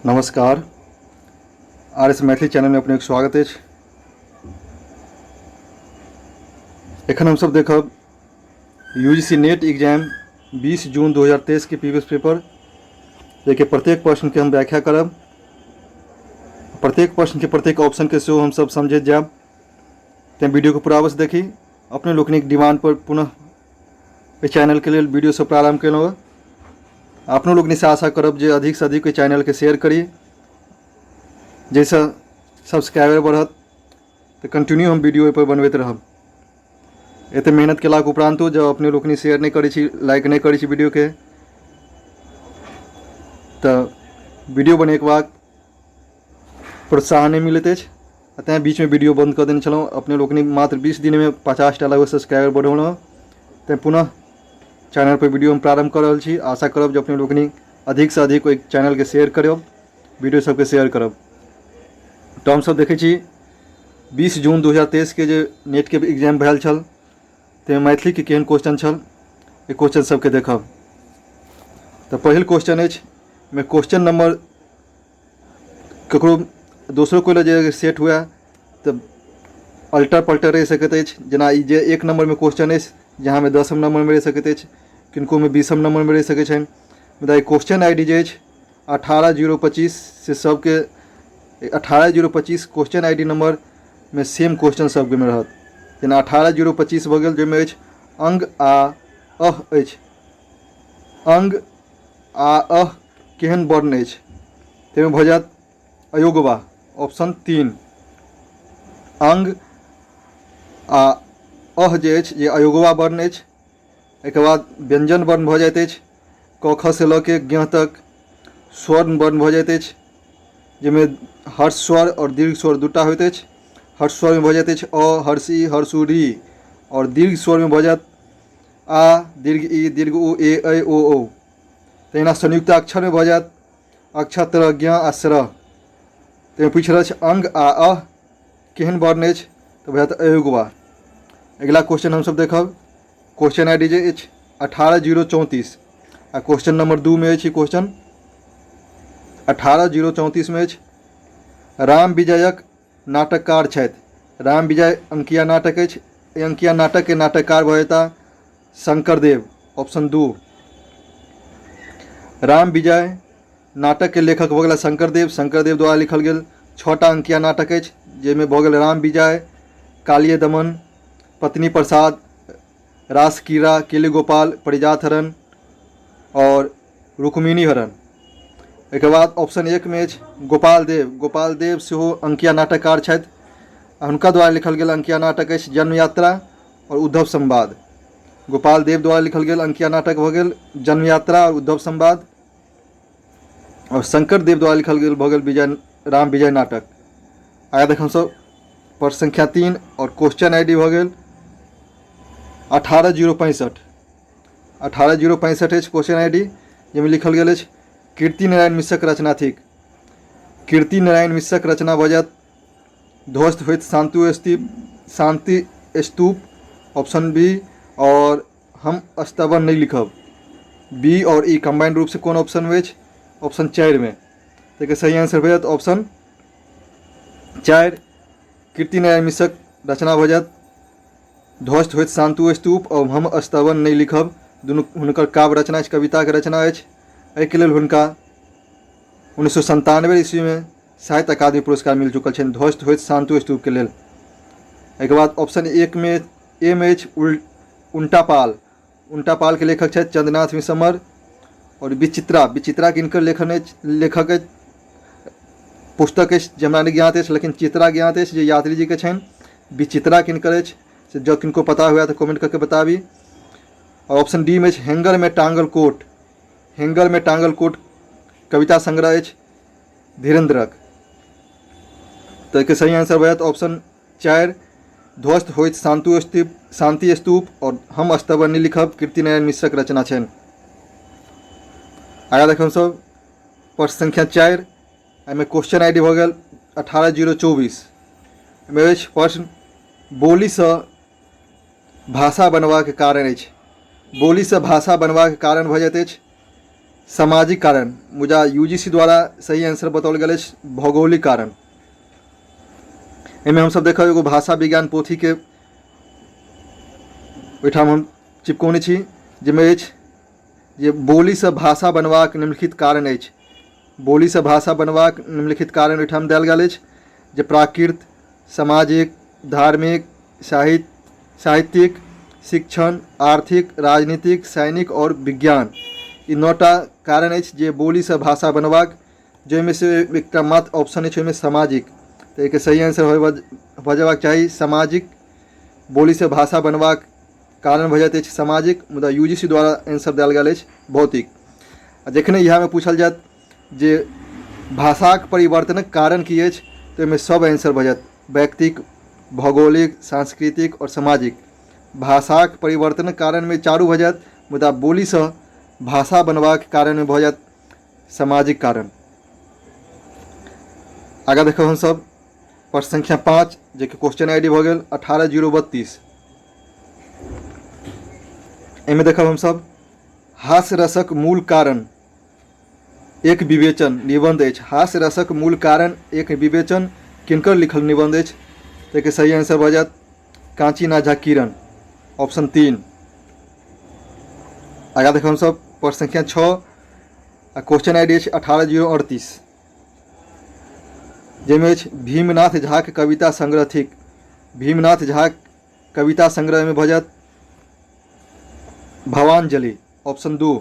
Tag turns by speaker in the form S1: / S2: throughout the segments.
S1: नमस्कार, R S Maithili चैनलमे अपनेके स्वागत अछि। एखन हमसभ देखब U G C NET exam 20 जून 2023 के प्रीवियस पेपर, जाहिके प्रत्येक प्रश्नके हम व्याख्या करब। प्रत्येक प्रश्नके प्रत्येक ऑप्शनके सेहो हमसभ समझैत जायब, तेँ वीडियोके पूरा अवश्य देखी। अपने लोकनिक डिमांड पर पुनः एहि चैनलके लेल वीडियो सब प्रारम्भ केलहुँ हँ। अपनो लोकनिसँ आशा करब जे अधिकसँ अधिक ओहि चैनलके शेयर करी, जाहिसँ सब्सक्राइबर बढ़त तऽ कंटिन्यू हम वीडियो ओहिपर बनबैत रहब। एते मेहनत केलाके उपरान्तो जँ अपने लोकनि शेयर नहि करै छी, लाइक नहि करै छी वीडियोके, तऽ वीडियो बनेबाक बाद प्रोत्साहन नहि मिलैत अछि, आ तेँ बीचमे वीडियो बन्द कऽ देने छलहुँ। अपने लोकनि मात्र 20 दिनमे 50टा लगभग सब्सक्राइबर बढ़ौलहुँ, तेँ पुनः चैनलपर वीडियो हम प्रारम्भ कऽ रहल छी। आशा करब जे अपने लोकनि अधिकसँ अधिक ओहि चैनलके शेयर करब, वीडियो सबके शेयर करब। तऽ हमसब देखै छी 20 जून 2023के जे नेटके एग्जाम भेल छल, ताहिमे मैथिलीके केहन क्वेश्चन छल, एहि क्वेश्चन सबके देखब। तऽ पहिल क्वेश्चन अछि, मे क्वेश्चन नंबर ककरो दोसरो कोइ लए जे सेट हुए तऽ अल्टर पल्टर रहि सकैत अछि। जेना ई जे 1 नम्बरमे क्वेश्चन अछि, जहाँमे 10 नम्बरमे रहि सकैत अछि, किनकोमे 20 नम्बरमे रहि सकैत छनि। मुदा ई क्वेश्चन I D जे अछि 18025, से सबके 18025 क्वेश्चन I D नम्बरमे सेम क्वेश्चन सबकेमे रहत। जेना 18025 भऽ गेल, जाहिमे अछि अङ्ग आ अह अछि। अङ्ग आ अह केहन वर्ण अछि? ताहिमे भऽ जायत अयोगवा, ऑप्शन 3। अङ्ग आ अह जे अछि जे अयोगवा वर्ण अछि। एहिके बाद व्यञ्जन वर्ण भऽ जाइत अछि क ख से लऽ के ज्ञ तक। स्वर्ण वर्ण भऽ जाइत अछि, जाहिमे हर्ष स्वर आओर दीर्घ स्वर दूटा होइत अछि। हर्ष स्वरमे भऽ जाइत अछि अ, हर्ष इ, हर्ष उ, ऋ, आओर दीर्घ स्वरमे भऽ जायत आ, दीर्घ इ, दीर्घ उ, ए, ऐ, ओ, औ। तहिना संयुक्ताक्षरमे भऽ जायत अक्ष, त्र, ज्ञ आ स्र। ताहिमे पूछि रहल छै अङ्ग आ अह केहन वर्ण अछि, तऽ भऽ जायत अयोगवा। अगिला क्वेश्चन हमसभ देखब, क्वेश्चन I D जे अछि 18034, आ क्वेश्चन नंबर 2 मे अछि। क्वेश्चन 18034मे अछि, राम विजयक नाटककार छथि। राम विजय अंकिया नाटक अछि, एहि अंकिया नाटकके नाटककार भऽ जेता शंकरदेव, ऑप्शन 2। राम विजय नाटकके लेखक भऽ गेला शंकरदेव। शंकरदेव द्वारा लिखल गेल 6टा अंकिया नाटक अछि, जाहिमे भऽ गेल राम विजय, कालिय दमन, पत्नी प्रसाद, रासकीड़ा, केली गोपाल, परिजात हरण आओर रुक्मिणी हरण। एहिके बाद ऑप्शन 1 मे अछि गोपाल देव। गोपाल देव सेहो अंकिया नाटककार छथि, आ हुनका द्वारा लिखल गेल अंकिया नाटक अछि जन्म यात्रा आओर उद्धव संवाद। गोपाल देव द्वारा लिखल गेल अंकिया नाटक भऽ गेल जन्म यात्रा आओर उद्धव संवाद, आओर शंकर देव द्वारा लिखल गेल भऽ गेल विजय राम विजय नाटक। आगे देख हमसब प्रश्न संख्या 3 आओर क्वेश्चन I D भऽ गेल 18065। 18065 अछि क्वेश्चन I D, जाहिमे लिखल गेल अछि कीर्ति नारायण मिश्रक रचना थिक। कीर्ति नारायण मिश्रक रचना भऽ जायत ध्वस्त होइत शांति शांति स्तूप, ऑप्शन बी। और हम स्तवन नहीं लिखब, बी और ई कंबाइंड रूप से कोन ऑप्शन में अछि? ऑप्शन 4 में। तो सही आंसर भऽ जायत ऑप्शन 4। कीर्ति नारायण मिश्रक रचना भऽ जायत ध्वस्त होइत शांतु स्तूप और हम स्तवन नहीं लिखब, दुनू हुनकर काव्य रचना अछि, कविताके रचना अछि। एहिके लेल हुनका 1997 ईस्वीमे साहित्य अकादमी पुरस्कार मिल चुकल छनि ध्वस्त होइत शांतु स्तूपके लेल। एहिके बाद ऑप्शन 1 में ए में अछि उल्टा पाल। उल्टा पाल के लेखक छथि चंद्रनाथ मिश्र। और विचित्रा, विचित्रा किनकर लेखन अछि, लेखक अछि, पुस्तक अछि जे हमरा नहि ज्ञात अछि, लेकिन चित्रा ज्ञात अछि जे यात्री जीके छनि। विचित्रा किनकर अछि से जँ किनको पता हुए तऽ कमेंट करके बताबी। और ऑप्शन डी में अछि हैंगर में टांगल कोट। हैंगर में टांगल कोट कविता संग्रह अछि धीरेन्द्रक। तऽ एहिके सही आंसर भऽ जायत ऑप्शन 4, ध्वस्त होइत शांतु स्तूप, शांति स्तूप और हम स्तवन नहि लिखब, कीर्तिनारायण मिश्रक रचना छनि। आगाँ देखब सब प्रश्न संख्या 4, एहिमे क्वेश्चन I D भऽ गेल 18024। एहिमे अछि प्रश्न बोलीसँ भाषा बनबाक कारण अछि। बोलीसँ भाषा बनबाक कारण भऽ जाइत अछि सामाजिक कारण, मुदा यूजीसी द्वारा सही आंसर बताओल गेल अछि भौगोलिक कारण। एहिमे हमसभ देखब एगो भाषा विज्ञान पोथीके ओहिठाम हम चिपकौने छी, जाहिमे अछि जे बोलीसँ भाषा बनबाक निम्नलिखित कारण अछि। बोलीसँ भाषा बनबाक निम्नलिखित कारण ओहिठाम देल गेल अछि जे प्राकृत, सामाजिक, धार्मिक, साहित्य, साहित्यिक, शिक्षण, आर्थिक, राजनीतिक, सैनिक आओर विज्ञान। ई 9टा कारण अछि जे बोलीसँ भाषा बनबाक, जाहिमे से एकटा मात्र ऑप्शन अछि ओहिमे सामाजिक। तऽ एहिके सही आंसर भऽ जेबाक चाही सामाजिक। बोलीसँ भाषा बनबाक कारण भऽ जाइत अछि सामाजिक, मुदा यू जी सी द्वारा आंसर देल गेल अछि भौतिक। आ जखने इएहमे पूछल जायत जे भाषाक परिवर्तनक कारण की अछि, तऽ ओहिमे सब आंसर भऽ जायत वैयक्तिक, भौगोलिक, सांस्कृतिक आओर सामाजिक। भाषाक परिवर्तनक कारणमे चारू भऽ जायत, मुदा बोलीसँ भाषा बनबाक कारणमे भऽ जायत सामाजिक कारण। आगाँ देखब हमसभ प्रश्न संख्या 5, जेकि क्वेश्चन I D भऽ गेल 18032। एहिमे देखब हमसभ हास्य रसक मूल कारण एक विवेचन निबंध अछि। हास्य रसक मूल कारण एक विवेचन किनकर लिखल निबंध अछि? ताहिके सही आंसर भऽ जायत कांचीनाथ झा किरण, ऑप्शन 3। आगाँ देखब हमसभ प्रश्न संख्या 6 आ क्वेश्चन I D अछि 18038, जाहिमे अछि भीमनाथ झाक कविता संग्रह थिक। भीमनाथ झाक कविता संग्रहमे भऽ जायत भवांजलि, ऑप्शन 2।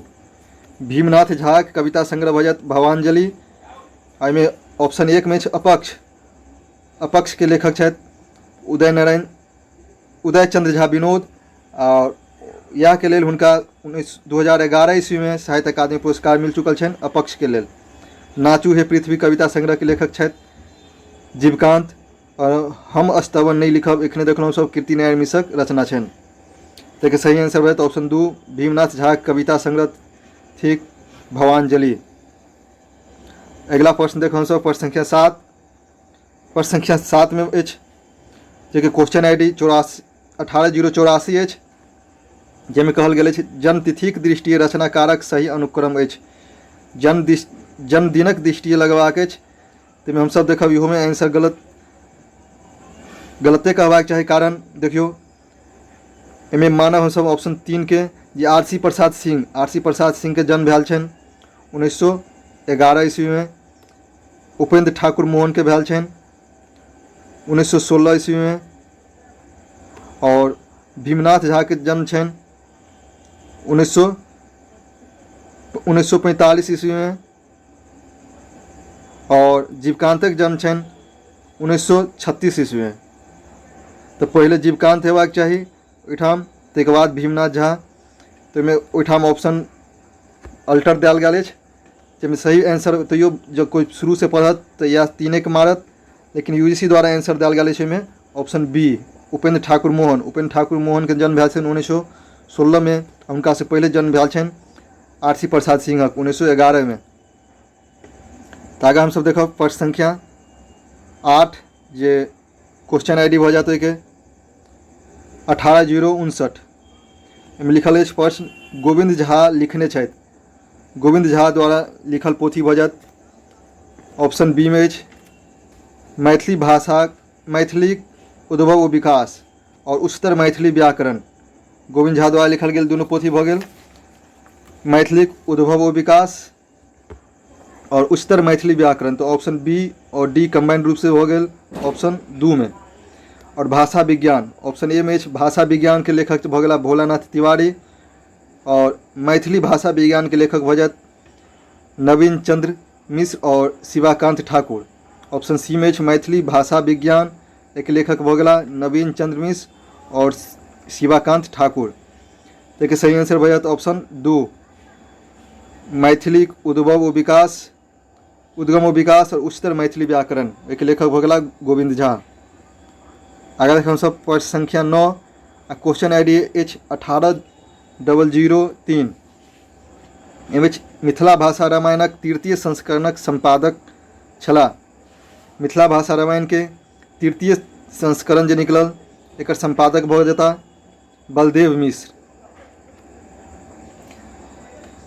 S1: भीमनाथ झाक कविता संग्रह भऽ जायत भवांजलि। एहिमे ऑप्शन 1 मे अछि अपक्ष। अपक्षके लेखक छथि उदय नारायण उदय चंद्र झा विनोद, आओर इएहके लेल हुनका 2011 ईस्वीमे साहित्य अकादमी पुरस्कार मिल चुकल छनि अपक्षके लेल। नाचू हे पृथ्वी कविता संग्रहके लेखक छथि जीवकांत, आओर हम स्तवन नहि लिखब एखने देखलहुँ सब कीर्ति नारायण मिश्रक रचना छनि। ताहिके सही आंसर भऽ जायत ऑप्शन 2, भीमनाथ झाक कविता संग्रह थिक भवांजलि। अगिला प्रश्न देखब हमसभ प्रश्न संख्या 7। प्रश्न संख्या 7 मे अछि जेकि क्वेश्चन I D 18084 अछि, जाहिमे कहल गेल अछि जन्मतिथिक दृष्टिए रचनाकारक सही अनुक्रम अछि। जन्मदिनक दृष्टिए लगबाक अछि, ताहिमे हमसभ देखब इहोमे आंसर गलते कहबाक चाही, कारण देखियौ एहिमे मानब हमसभ ऑप्शन 3 के जे R C Prasad Singh, R C प्रसाद सिंहके जन्म भेल छनि 1911 ईस्वीमे, उपेंद्र ठाकुर मोहनके भेल छनि 1916 ईस्वीमे, आओर भीमनाथ झाके जन्म छनि 1945 ईस्वीमे, आओर जीवकान्तक जन्म छनि 1936 ईस्वीमे। तऽ पहिले जीवकान्त हेबाक चाही ओहिठाम, ताहिके बाद भीमनाथ झा। ताहिमे ओहिठाम ऑप्शन अल्टर देल गेल अछि, जाहिमे सही आंसर तैयो जँ कोइ शुरूसँ पढ़त तऽ इएह तीनेके मारत, लेकिन यू जी सी द्वारा आंसर देल गेल अछि ओहिमे option B Upendra Thakur Mohan. Upendra Thakur मोहनके जन्म भेल छनि 1916मे, हुनकासँ पहिले जन्म भेल छनि आर सी प्रसाद सिंहक 1911मे। तऽ आगाँ हमसभ देखब प्रश्न संख्या 8, जे क्वेश्चन I D भऽ जायत ओहिके 18059। एहिमे लिखल अछि प्रश्न गोविन्द झा लिखने छथि। गोविन्द झा द्वारा लिखल पोथी भऽ जायत ऑप्शन बी मे अछि मैथिली भाषा, मैथिलीक उद्भव ओ विकास आओर उच्चतर मैथिली व्याकरण। गोविन्द झा द्वारा लिखल गेल दुनू पोथी भऽ गेल मैथिलीक उद्भव ओ विकास और उच्चतर मैथिली व्याकरण, तो ऑप्शन बी और डी कंबाइंड रूप से हो गेल ऑप्शन 2 में। और भाषा विज्ञान ऑप्शन ए में अछि भाषा विज्ञान के लेखक भऽ गेला भोलानाथ तिवारी, और मैथिली भाषा विज्ञान के लेखक भऽ जायत नवीन चंद्र मिश्र और शिवाकांत ठाकुर। ऑप्शन सी में अछि मैथिली भाषा विज्ञान एक लेखक भऽ गेला नवीन चंद्र मिश्र और शिवाकांत ठाकुर। ताहिके सही आंसर भऽ जायत ऑप्शन 2, मैथिलीक उद्भव ओ विकास, उद्गम ओ विकास और उच्चतर मैथिली व्याकरण, एहिके लेखक भऽ गेला गोविन्द झा। आगाँ देखब हमसभ प्रश्न संख्या 9 आ क्वेश्चन I D अछि 18003। एहिमे मिथिला भाषा रामायणक तृतीय संस्करणक सम्पादक छलाह। मिथिला भाषा रामायणके तृतीय संस्करण जे निकलल एकर सम्पादक भऽ जेता बलदेव मिश्र।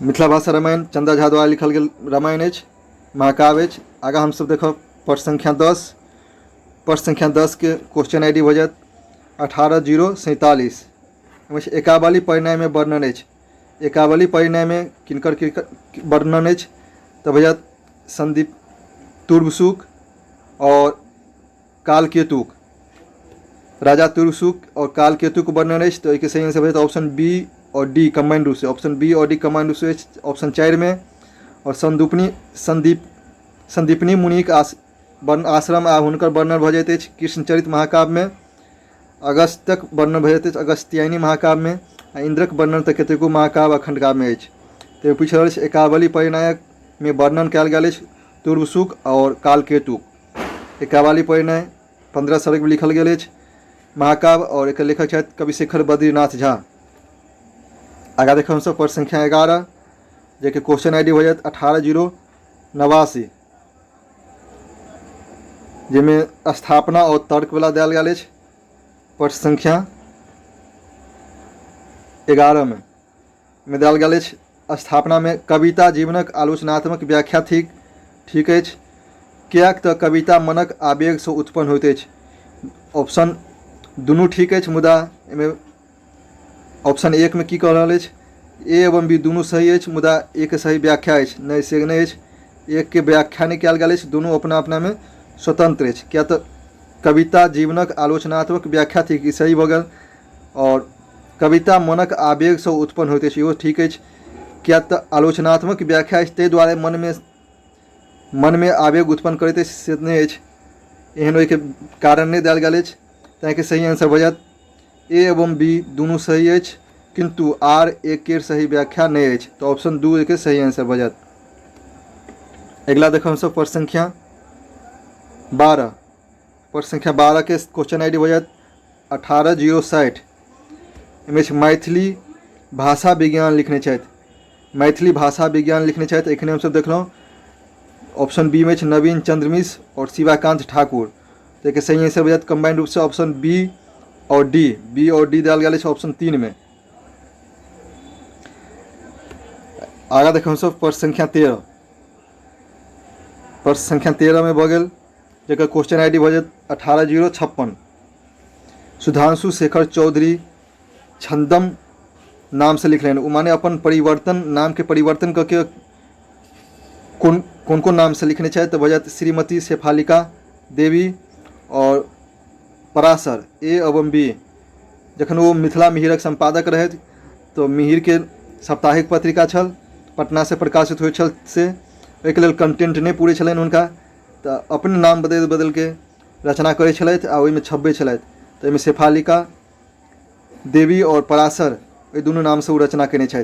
S1: मिथिला भाषा रामायण चन्दा झा द्वारा लिखल गेल रामायण अछि, महाकाव्य अछि। आगाँ हमसभ देखब प्रश्न संख्या 10। प्रश्न संख्या 10 के क्वेश्चन I D भऽ जायत 18047। ओहिमे एकावली परिणयमे वर्णन अछि। एकावली परिणयमे किनकर किनकर वर्णन अछि? तऽ भऽ जायत संदीप तुर्वसुक आओर कालकेतुक। राजा तुर्वसुक आओर कालकेतुक वर्णन अछि, तऽ ओहिके सही आंसर भऽ जायत ऑप्शन बी आओर डी कम्बाइंड रूपसँ। ऑप्शन बी आओर डी कम्बाइंड रूपसँ अछि ऑप्शन 4मे। आओर संदीप संदीपनी मुनिक आस वर्ण आश्रम आ हुनकर वर्णन भऽ जाइत अछि कृष्णचरित महाकाव्यमे। अगस्त्यक वर्णन भऽ जाइत अछि अगस्त्यायनी महाकाव्यमे। आ इन्द्रक वर्णन तऽ कतेको महाकाव्य आ खण्डकाव्यमे अछि। तऽ पूछि रहल अछि एकावली परिणायकमे वर्णन कयल गेल अछि तुर्वसुक आओर कालकेतुक। एकावली परिणय 15 सर्गमे लिखल गेल अछि महाकाव्य आओर एकर लेखक छथि कविशेखर बद्रीनाथ झा। आगाँ देखब हमसभ प्रश्न संख्या 11, जेकि क्वेश्चन I D भऽ जायत 18089, जाहिमे स्थापना आओर तर्कवला देल गेल अछि। प्रश्न संख्या 11 मे देल गेल अछि स्थापनामे कविता जीवनक आलोचनात्मक व्याख्या थिक। ठीक अछि, किएक तऽ कविता मनक आवेगसँ उत्पन्न होइत अछि। ऑप्शन दुनू ठीक अछि, मुदा एहिमे ऑप्शन 1 मे की कह रहल अछि? ए एवं बी दुनू सही अछि, मुदा ए के सही व्याख्या अछि नहि, से नहि अछि। एक के व्याख्या नहि कयल गेल अछि, दुनू अपना अपनामे स्वतंत्र अछि। किएक तऽ कविता जीवनक आलोचनात्मक व्याख्या थिक, ई सही भऽ गेल। आओर कविता मनक आवेगसँ उत्पन्न होइत अछि, इहो ठीक अछि। किएक तऽ आलोचनात्मक व्याख्या अछि, ताहि दुआरे मनमे मनमे आवेग उत्पन्न करैत अछि, से नहि अछि। एहन ओहिके कारण नहि देल गेल अछि, ताहिके सही आंसर भऽ जायत ए एवं बी दुनू सही अछि, किन्तु आर ए केर सही व्याख्या नहि अछि। तऽ ऑप्शन 2 एके सही आंसर भऽ जायत। अगिला देखब हमसभ प्रश्न संख्या 12। प्रश्न संख्या 12 के क्वेश्चन I D भऽ जायत 18060। एहिमे छै मैथिली भाषा विज्ञान लिखने छथि। मैथिली भाषा विज्ञान लिखने छथि एखने हमसभ देखलहुँ। ऑप्शन बी मे छै नवीन चंद्र मिश्र आओर शिवाकांत ठाकुर। तऽ एकर सही आंसर भऽ जायत कम्बाइंड रूपसँ ऑप्शन बी आओर डी। बी आओर डी देल गेल अछि ऑप्शन 3 मे। आगाँ देखब हमसभ प्रश्न संख्या 13। प्रश्न संख्या 13 मे भऽ गेल, जकर क्वेश्चन I D भऽ जायत 18056। सुधांशु शेखर चौधरी छंदम नामसँ लिखलनि, ओ माने अपन परिवर्तन नामके परिवर्तन कऽ के कोन कोन कोन नामसँ लिखने छथि? तऽ भऽ जायत श्रीमती शेफालिका देवी आओर पराशर, ए एवं बी। जखन ओ मिथिला मिहिरक सम्पादक रहथि तऽ मिहिरके साप्ताहिक पत्रिका छल, पटनासँ प्रकाशित होइत छल, से ओहिके लेल कंटेंट नहि पूरै छलनि हुनका, तऽ अपन नाम बदलि बदलिके रचना करै छलथि आ ओहिमे छपबै छलथि। तऽ एहिमे शेफालिका देवी आओर पराशर, एहि दुनू नामसँ ओ रचना कयने छथि।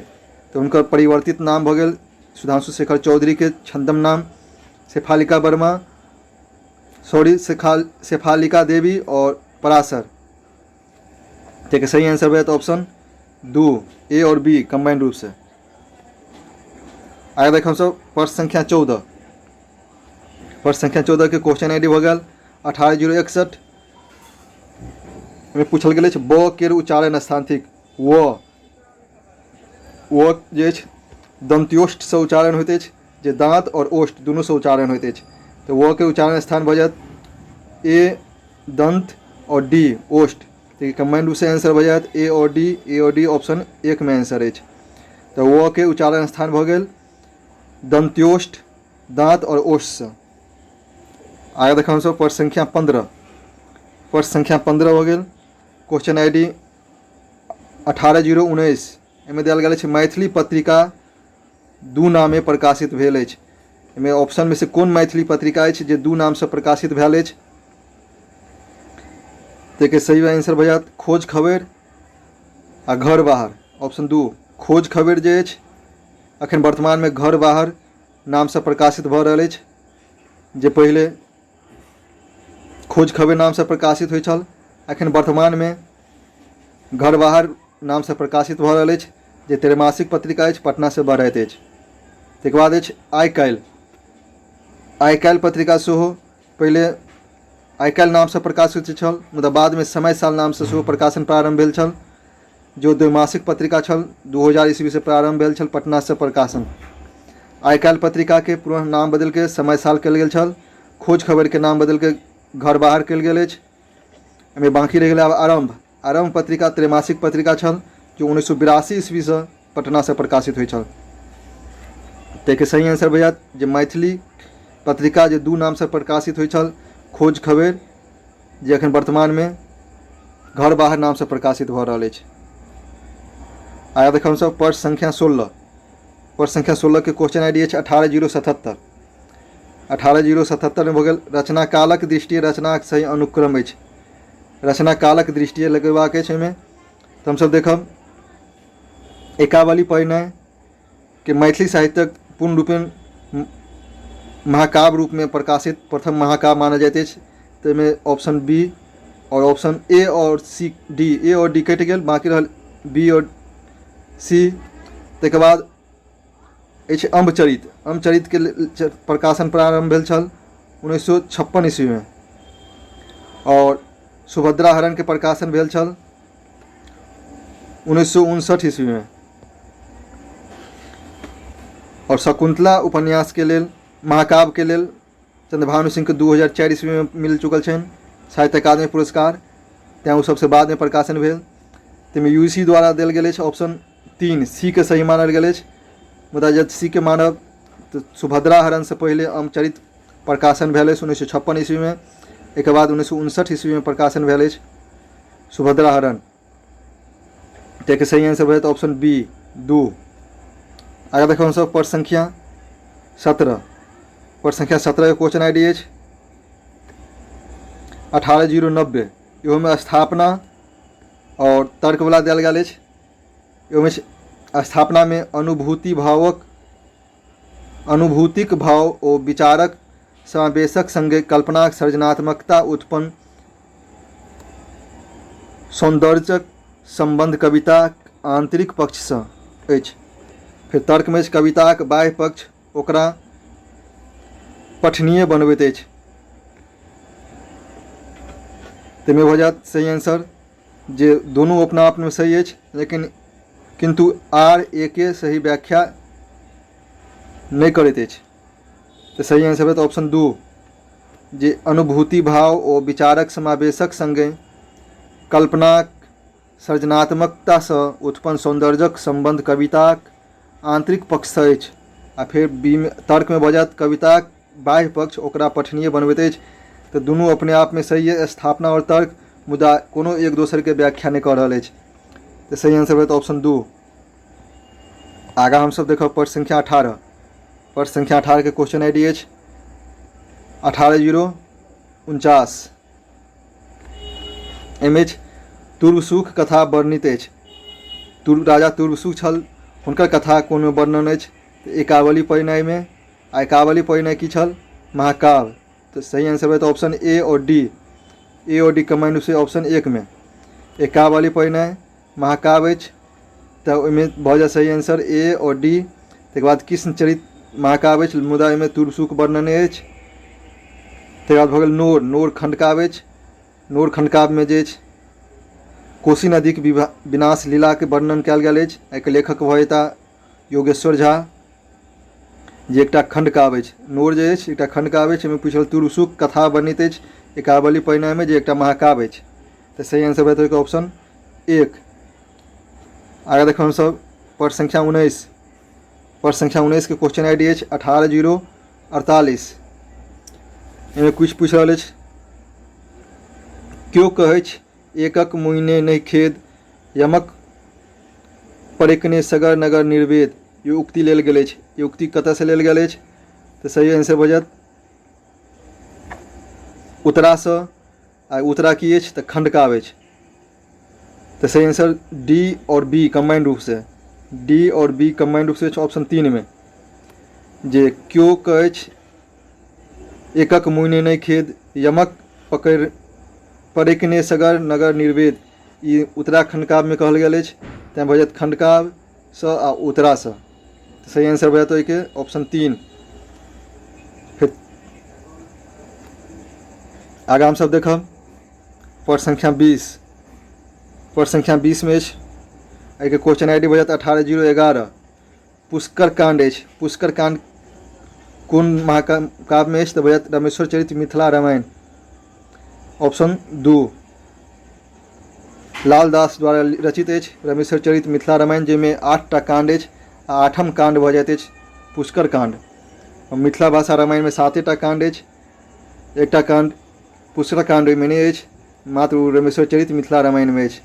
S1: तऽ हुनकर परिवर्तित नाम भऽ गेल सुधांशु शेखर चौधरीके छंदम नाम शेफालिका वर्मा, सॉरी, शेफालिका देवी आओर पराशर। ताहिके सही आंसर भऽ जायत ऑप्शन 2, ए आओर बी कम्बाइंड रूपसँ। आगे देख हमसभ प्रश्न संख्या 14। प्रश्न संख्या 14 के क्वेश्चन I D भऽ गेल 18061। एहिमे पूछल गेल अछि ब केर उच्चारण स्थान थिक। व व जे अछि दंत्योष्ठसँ उच्चारण होइत अछि, जे दाँत आओर ओष्ठ दुनूसँ उच्चारण होइत अछि। तऽ व के उच्चारण स्थान भऽ जायत ए दंत आओर डी ओष्ठ। तऽ कम्बाइंड रूपसँ आंसर भऽ जायत ए आओर डी। ए आओर डी ऑप्शन 1 मे आंसर अछि। तऽ व के उच्चारण स्थान भऽ गेल दंत्योष्ठ, दाँत आओर ओष्ठसँ। आगे देखब हमसभ प्रश्न संख्या 15। प्रश्न संख्या 15 भऽ गेल क्वेश्चन I D 18019। एहिमे देल गेल अछि मैथिली पत्रिका दू नामे प्रकाशित भेल अछि। एहिमे ऑप्शनमे से कोन मैथिली पत्रिका अछि जे दू नामसँ प्रकाशित भेल अछि? ताहिके सही आंसर भऽ जायत खोज खबरि आ घर बाहर, ऑप्शन 2। खोज खबरि जे अछि अखन वर्तमानमे घर बाहर नामसँ प्रकाशित भऽ रहल अछि, जे पहिले खोज खबरि नामसँ प्रकाशित होइत छल, एखन वर्तमानमे घर बाहर नामसँ प्रकाशित भऽ रहल अछि, जे त्रैमासिक पत्रिका अछि, पटनासँ बहराइत अछि। ताहिके बाद अछि आइ काल्हि। आइ काल्हि पत्रिका सेहो पहिले आइ काल्हि नामसँ प्रकाशित छल, मुदा बादमे समय साल नामसँ सेहो प्रकाशन प्रारम्भ भेल छल, जो द्वैमासिक पत्रिका छल, 2000 ईस्वीसँ प्रारम्भ भेल छल, पटनासँ प्रकाशन। आइ काल्हि पत्रिकाके पुनः नाम बदलिके समय साल कयल गेल छल। खोज खबरिके नाम बदलिके घर बाहर कयल गेल अछि। एहिमे बाँकी रहि गेलै आब आरम्भ। आरम्भ पत्रिका त्रैमासिक पत्रिका छल, जो 1982 ईस्वीसँ पटनासँ प्रकाशित होइ छल। ताहिके सही आंसर भऽ जायत जे मैथिली पत्रिका जे दू नामसँ प्रकाशित होइ छल, खोज खबरि, जे एखन वर्तमानमे घर बाहर नामसँ प्रकाशित भऽ रहल अछि। आगाँ देखब हमसभ प्रश्न संख्या 16। प्रश्न संख्या 16के क्वेश्चन I D अछि 18077। 18077मे भऽ गेल रचनाकालक दृष्टिए रचनाक सही अनुक्रम अछि। रचनाकालक दृष्टिए लगेबाक अछि एहिमे, तऽ हमसभ देखब एकावली परिणय के मैथिली साहित्यक पूर्ण रूपेण महाकाव्य रूपमे प्रकाशित प्रथम महाकाव्य मानल जाइत अछि। ताहिमे ऑप्शन बी आओर ऑप्शन ए आओर सी, डी, ए आओर डी कटि गेल, बाँकी रहल बी आओर सी। ताहिके बाद अछि अम्बचरित। अम्बचरितके प्रकाशन प्रारम्भ भेल छल 1956 ईस्वीमे, आओर सुभद्रा हरणके प्रकाशन भेल छल 1959 ईस्वीमे, आओर शकुन्तला उपन्यासके लेल महाकाव्यके लेल चन्द्रभानु सिंहके 2004 ईस्वीमे मिल चुकल छनि साहित्य अकादमी पुरस्कार, तैँ ओ सबसँ बादमे प्रकाशन भेल। ताहिमे यू सी द्वारा देल गेल अछि ऑप्शन 3 सी के सही मानल गेल अछि, मुदा यदि सी के मानब तऽ सुभद्रा हरणसँ पहिले अमचरित प्रकाशन भेल अछि 1956 ईस्वीमे, एहिके बाद 1959 ईस्वीमे प्रकाशन भेल अछि सुभद्रा हरण। ताहिके सही आंसर भऽ जायत ऑप्शन बी 2। आगाँ देखब हमसभ प्रश्न संख्या 17। प्रश्न संख्या 17के क्वेश्चन I D अछि 18090। इहोमे स्थापना आओर तर्कवला देल गेल अछि। ओहिमे स्थापनामे अनुभूति भावक अनुभूतिक भाव ओ विचारक समावेशक सङ्गे कल्पनाक सर्जनात्मकता उत्पन्न सौन्दर्यक सम्बन्ध कविताक आन्तरिक पक्षसँ अछि। फेर तर्कमे अछि कविताक बाह्य पक्ष ओकरा पठनीय बनबैत अछि। ताहिमे भऽ जायत सही आंसर जे दुनू अपना आपमे सही अछि, लेकिन किन्तु आर ए के सही व्याख्या नहि करैत अछि। तऽ सही आंसर होयत ऑप्शन 2, जे अनुभूति भाव ओ विचारक समावेशक सङ्गे कल्पनाक सर्जनात्मकतासँ उत्पन्न सौन्दर्यक सम्बन्ध कविताक आन्तरिक पक्षसँ अछि। आ फेर बी मे तर्कमे भऽ जायत कविताक बाह्य पक्ष ओकरा पठनीय बनबैत अछि। तऽ दुनू अपने आपमे सही अछि, स्थापना आओर तर्क, मुदा कोनो एक दोसरके व्याख्या नहि कऽ रहल अछि। तऽ सही आंसर होयत ऑप्शन 2। आगाँ हमसभ देखब प्रश्न संख्या 18। प्रश्न संख्या 18के क्वेश्चन I D अछि 18049। एहिमे अछि तुर्वसुख कथा वर्णित अछि। राजा तुर्वसुख छल, हुनकर कथा कोनमे वर्णन अछि? तऽ एकावली परिणयमे। आ एकावली परिणय की छल? महाकाव्य। तऽ सही आंसर होयत ऑप्शन ए आओर डी। ए आओर डी कम्बाइन रूपसँ ऑप्शन 1मे एकावली परिणय महाकाव्य अछि, तऽ ओहिमे भऽ जायत सही आंसर ए आओर डी। ताहिके बाद कृष्णचरित महाकाव्य अछि, मुदा एहिमे तुर्वसुख वर्णन अछि। ताहिके बाद भऽ गेल नोर। नोर खण्डकाव्य अछि। नोर खण्डकाव्यमे जे अछि कोशी नदीक विनाश लीलाके वर्णन कयल गेल अछि। एहिके लेखक भऽ जेताह योगेश्वर झा, जे एकटा खण्डकाव्य अछि। नोर जे अछि एकटा खण्डकाव्य अछि। एहिमे पूछल तुर्वसुख कथा वर्णित अछि एकावली परिणयमे, जे एकटा महाकाव्य अछि। तऽ सही आंसर भऽ जेतै ऑप्शन 1। आगाँ देखब हमसभ प्रश्न संख्या 19। प्रश्न संख्या 19के क्वेश्चन I D अछि 18048। एहिमे किछु पूछि रहल अछि, केओ कहै छै एकक मुइने नहि खेद, यमक परेकने सगर नगर निर्वेद। ई उक्ति लेल गेल अछि। ई उक्ति कतयसँ लेल गेल अछि? तऽ सही आंसर भऽ जायत उत्तरासँ। आ उत्तरा की अछि? तऽ खण्डकाव्य अछि। तऽ सही आंसर डी आओर बी कम्बाइंड रूपसँ, डी आओर बी कम्बाइंड रूपसँ अछि ऑप्शन 3मे, जे केओ कहै छै एकक मुइने नहि खेद, यमक पकड़ि परेकने सगर नगर निर्वेद। ई उत्तराखण्ड काव्यमे कहल गेल अछि, तैँ भऽ जायत खण्डकाव्यसँ आ उत्तरासँ। सही आंसर भऽ जायत ओहिके ऑप्शन 3। फेर आगाँ हमसभ देखब प्रश्न संख्या 20। प्रश्न संख्या 20मे अछि एहिके क्वेश्चन I D भऽ जायत 18011। पुष्कर काण्ड अछि। पुष्कर काण्ड कोन महाकाव्यमे अछि? तऽ भऽ जायत रमेश्वर चरित्र मिथिला रामायण, ऑप्शन 2। लालदास द्वारा रचित अछि रमेश्वर चरित्र मिथिला रामायण, जाहिमे 8टा काण्ड अछि आ 8म काण्ड भऽ जाइत अछि पुष्कर काण्ड। मिथिला भाषा रामायणमे 7टा काण्ड अछि, एकटा काण्ड पुष्कर काण्ड ओहिमे नहि अछि, मात्र ओ रमेश्वर चरित्र मिथिला रामायणमे अछि।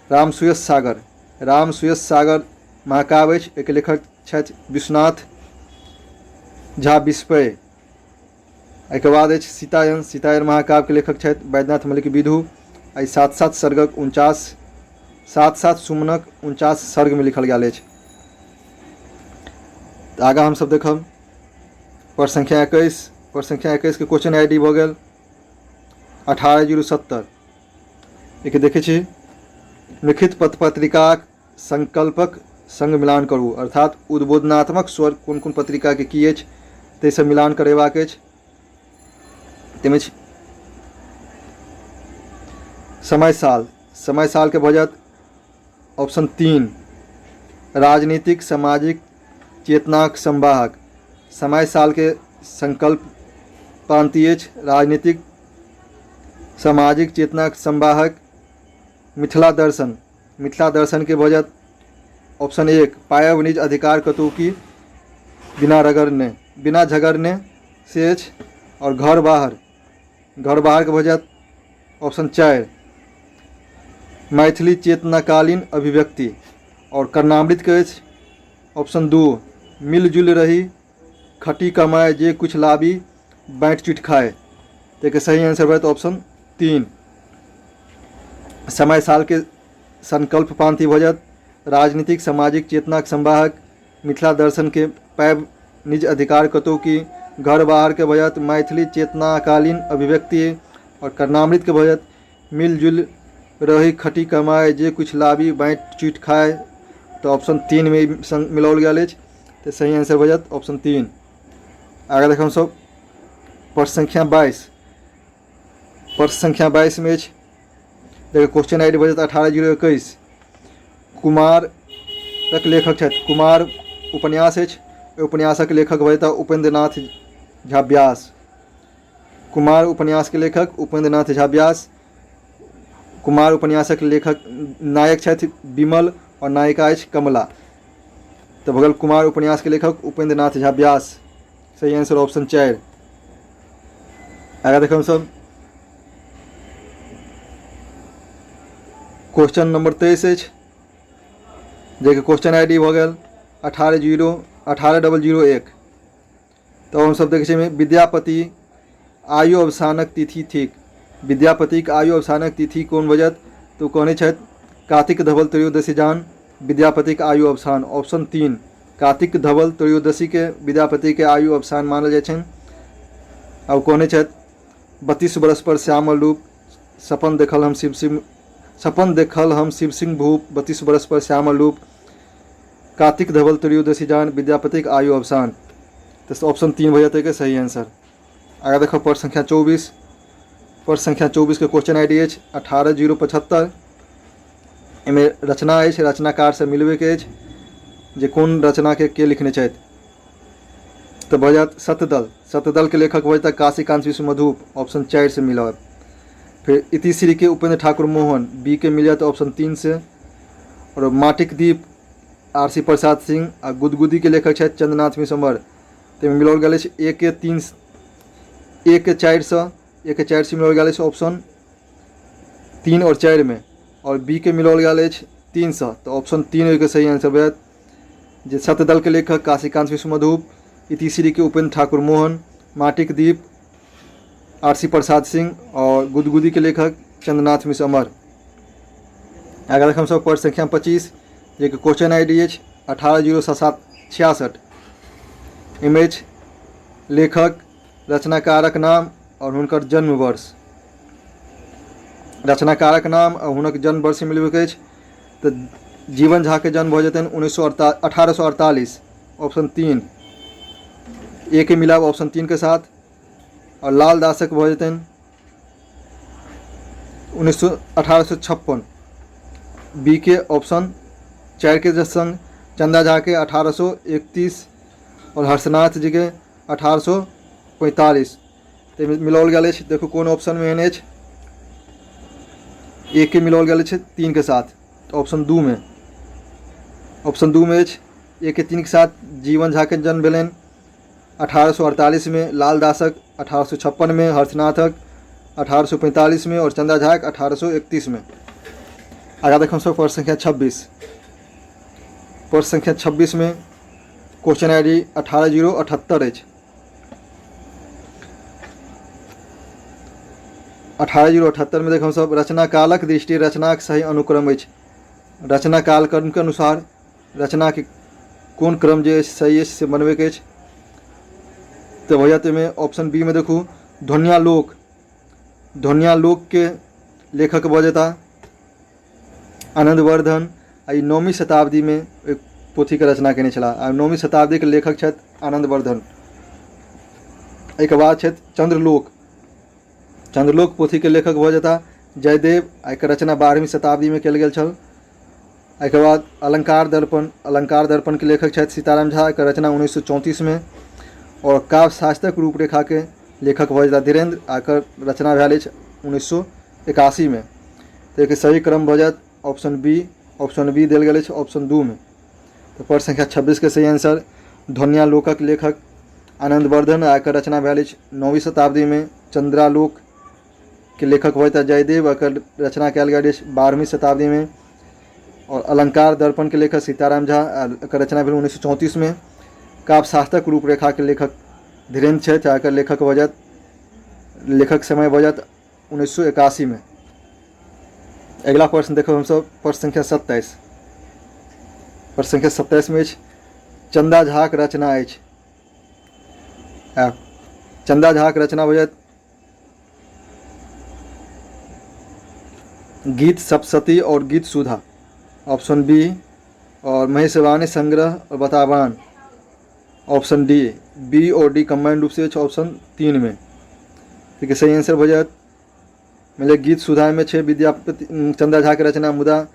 S1: राम सुयश सागर, राम सुयश सागर महाकाव्य अछि, एहिके लेखक छथि विश्वनाथ झा विस्पय। एहिके बाद अछि सीतायन, सीतायन महाकाव्यके लेखक छथि वैद्यनाथ मल्लिक विधु। एहि 7 7 सर्गक 49, 7 7 सुमनक 49 सर्गमे लिखल गेल अछि। तऽ आगाँ हमसभ देखब प्रश्न संख्या 21। प्रश्न संख्या 21 के क्वेश्चन I D भऽ गेल 18070। एहिके देखै छी, लिखित पत्र पत्रिकाक संकल्पक संग मिलान करू, अर्थात उद्बोधनात्मक स्वर कोन कोन पत्रिकाके की अछि ताहिसँ मिलान करेबाक अछि। ताहिमे समय साल, समय सालके भऽ जायत ऑप्शन 3, राजनीतिक सामाजिक चेतनाक संवाहक। समय सालके संकल्प पांति अछि राजनीतिक सामाजिक चेतनाक संवाहक। मिथिला दर्शन, मिथिला दर्शनके भऽ जायत ऑप्शन 1, पायब निज अधिकार कतहु की बिना रगड़ने बिना झगड़ने से अछि। आओर घर बाहर, घर बाहरके भऽ जायत ऑप्शन 4, मैथिली चेतनाकालीन अभिव्यक्ति। आओर कर्णामृतके अछि ऑप्शन 2, मिलजुल रही खटी कमाए जे कुछ लाबी बाँटि चुटि खाए। ताहिके सही आंसर भऽ जायत ऑप्शन 3। समय सालके संकल्प पांति भऽ जायत राजनीतिक सामाजिक चेतनाक संवाहक। मिथिला दर्शनके पाबि निज अधिकार कतहु की। घर बाहरके भऽ जायत मैथिली चेतनाकालीन अभिव्यक्ति। आओर कर्णामृतके भऽ जायत मिलजुल रही खटी कमाए जे कुछ लाबी बाँटि चुटि खाए। तऽ ऑप्शन 3 मे मिलाओल गेल अछि, तऽ सही आंसर भऽ जायत ऑप्शन 3। आगाँ देखब हमसभ प्रश्न संख्या 22। प्रश्न संख्या 22 मे अछि, देखियौ क्वेश्चन I D भऽ जायत 18021। कुमारक लेखक छथि, कुमार उपन्यास अछि, ओहि उपन्यासक लेखक भऽ जेताह उपेन्द्र नाथ झा व्यास। कुमार उपन्यासके लेखक उपेन्द्र नाथ झा व्यास। कुमार उपन्यासक लेखक नायक छथि विमल आओर नायिका अछि कमला। तऽ भऽ गेल कुमार उपन्यासके लेखक उपेन्द्र नाथ झा व्यास, सही आंसर ऑप्शन 4। आगाँ देखब हमसभ क्वेश्चन नंबर 23 अछि, जाहिके क्वेश्चन I D भऽ गेल अठारह जीरो अठारह डबल जीरो एक। तऽ हमसभ देखै छियै विद्यापति आयु अवसानक तिथि थिक। विद्यापतिक आयु अवसानक तिथि कोन भऽ जायत? तऽ ओ कहने छथि कार्तिक धवल त्रयोदशी जान विद्यापतिक आयु अवसान, ऑप्शन 3। कार्तिक धवल त्रयोदशीके विद्यापतिके आयु अवसान मानल जाइ छनि। आ ओ कहने छथि 32 वर्ष पर श्यामल रूप सपन देखल हम शिव सिंह, सपन देखल हम शिव सिंह भूप 32 वर्ष पर श्यामल रूप कार्तिक धवल त्रयोदशी जान विद्यापतिक आयु अवसान। तऽ ऑप्शन 3 भऽ जेतै के सही आंसर। आगाँ देखब प्रश्न संख्या 24। प्रश्न संख्या 24 के क्वेश्चन I D अछि 18075। एहिमे रचना अछि, रचनाकारसँ मिलबैके अछि जे कोन रचनाके के लिखने छथि। तऽ भऽ जायत शतदल, शतदलके लेखक भऽ जेताह काशीकान्त विश्व मधुप, ऑप्शन 4 से मिलत। फेर इतिश्री के उपेंद्र ठाकुर मोहन, बी के मिल जायत ऑप्शन 3 से। और माटिक दीप आर सी प्रसाद सिंह आ गुदगुदी के लेखक छथि चंद्रनाथ मिश्र। ताहिमे मिलाओल गेल अछि ए के 3, ए के 4 सँ, ए के 4 से मिलाओल गेल अछि ऑप्शन 3 और 4 में, और बी के मिलाओल गेल अछि 3 सँ। तऽ ऑप्शन 3 ओहिके सही आंसर भऽ जायत जे शतदल के लेखक काशीकांत विश्व मधुप, इतिश्री के उपेंद्र ठाकुर मोहन, माटिक दीप आर सी प्रसाद सिंह और गुदगुदी के लेखक चंद्रनाथ मिश्र अमर। आगाँ देखब हमसभ प्रश्न संख्या 25, जे क्वेश्चन I D अछि 18077 66। एहिमे अछि लेखक, रचनाकारक नाम और हुनकर जन्म वर्ष। रचनाकारक नाम और हुनक जन्म वर्ष मिलबैके अछि। तऽ जीवन झाके जन्म भऽ जेतनि उन्नैस सए अड़ता 1848, ऑप्शन 3, ए के मिलाब ऑप्शन 3 के साथ। और लाल दासक भऽ जेतनि उन्नैस सए 1856, बी के ऑप्शन चारिके सङ्ग, चन्दा झाके 1831 आओर हर्षनाथ जीके 1845। तऽ एहिमे मिलाओल गेल अछि। देखू कोन ऑप्शनमे एहन अछि। एकके मिलाओल गेल अछि तीनके साथ, तऽ ऑप्शन दूमे, ऑप्शन दूमे अछि एकके तीनके साथ। जीवन झाके जन्म भेलनि 1848मे, लालदासक 1856मे, हर्षनाथक 1845मे आओर चन्दा झाक 1831मे। आगाँ देखब सब प्रश्न संख्या 26। प्रश्न संख्या 26मे क्वेश्चन I D 18078 अछि। 18078मे देखब सब रचनाकालक दृष्टि रचनाक सही अनुक्रम अछि। रचना कालक्रमके अनुसार रचनाके कोन क्रम जे अछि सही अछि से बनबैके अछि। तऽ भऽ जायत एहिमे ऑप्शन बी मे देखू ध्वन्यालोक, ध्वन्यालोकके लेखक भऽ जेता आनन्दवर्धन आ ई नौवीं शताब्दीमे ओहि पोथीके रचना कयने छलाह आ नौवीं शताब्दीके लेखक छथि आनन्दवर्धन। एहिके बाद छथि चन्द्रलोक, चन्द्रलोक पोथीके लेखक भऽ जेता जयदेव आ एकर रचना 12वीं शताब्दीमे कयल गेल छल। एहिके बाद अलंकार दर्पण, अलंकार दर्पणके लेखक छथि सीताराम झा, एकर रचना 1934मे। आओर काव्य शास्त्रक रूपरेखाके लेखक भऽ जेता धीरेन्द्र आ एकर रचना भेल अछि 1981मे। तऽ एहिके सही क्रम भऽ जायत ऑप्शन बी, ऑप्शन बी देल गेल अछि ऑप्शन दूमे। तऽ प्रश्न संख्या 26के सही आंसर ध्वन्यालोकक लेखक आनन्दवर्धन आ एकर रचना भेल अछि 9वीं शताब्दीमे। चंद्रालोक के लेखक होइत जयदेव, एकर रचना कयल गेल अछि 12वीं शताब्दीमे। आओर अलंकार दर्पणके लेखक सीताराम झा, एकर रचना भेल 1934मे। काव्यशास्त्रक रूपरेखाके लेखक धीरेन्द्र छथि आ एकर लेखक भऽ जायत, लेखक समय भऽ जायत 1981मे। अगिला प्रश्न देखब हमसभ प्रश्न संख्या 27। प्रश्न संख्या 27मे अछि चन्दा झाक रचना अछि। चन्दा झाक रचना भऽ जायत गीत सप्तशती और गीत सुधा, ऑप्शन बी। और महेशवाणी संग्रह और बतावान, ऑप्शन डी। बी और डी कंबाइंड रूप से ऑप्शन 3 में। ठीक है, सही आंसर भऽ जायत मतलब गीत सुधामे छै विद्यापति चन्दा झाके रचना, मुदा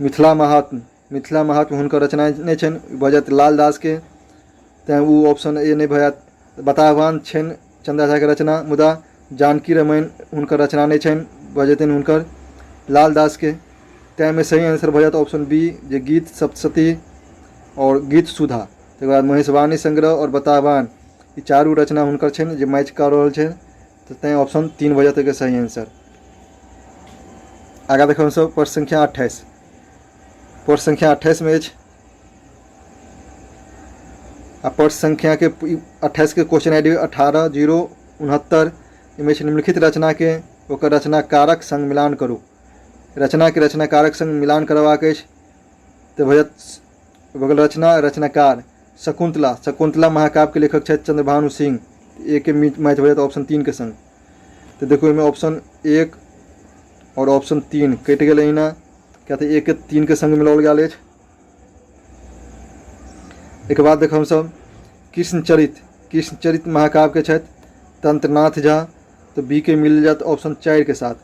S1: मिथिला महात्म, मिथिला महात्म हुनकर रचना नहि छनि, भऽ जायत लालदासके, तैँ ओ ऑप्शन ए नहि भऽ जायत। बतावान छनि चन्दा झाके रचना, मुदा जानकी रामायण हुनकर रचना नहि छनि, भऽ जेतनि हुनकर लालदासके। तैँ एहिमे सही आंसर भऽ जायत ऑप्शन बी जे गीत सप्तशती आओर गीत सुधा, तकर बाद महेशवाणी संग्रह आओर बतावान, ई चारू रचना हुनकर छनि जे मैच कऽ रहल छनि, तऽ तैँ ऑप्शन 3 भऽ जायत एकर सही आंसर। आगाँ देखब हमसभ प्रश्न संख्या 28। प्रश्न संख्या 28मे अछि आ प्रश्न संख्याके 28के क्वेश्चन I D 18069। एहिमे छै निम्नलिखित रचनाके ओकर रचनाकारक सङ्ग मिलान करू। रचनाके रचनाकारक सङ्ग मिलान करबाक अछि। तऽ भऽ जायत भऽ गेल रचना रचनाकार शकुन्तला, शकुन्तला महाकाव्यके लेखक छथि चन्द्रभानु सिंह, ए के मैच भऽ जायत ऑप्शन 3के सङ्ग। तऽ देखू एहिमे ऑप्शन 1 आओर ऑप्शन 3 कटि गेल एहिना, किया तऽ 1 के 3 के सङ्ग मिलाओल गेल अछि। एहिके बाद देखब हमसभ कृष्णचरित, कृष्णचरित महाकाव्यके छथि तंत्रनाथ झा, तऽ बी के मिल जायत ऑप्शन 4 के साथ।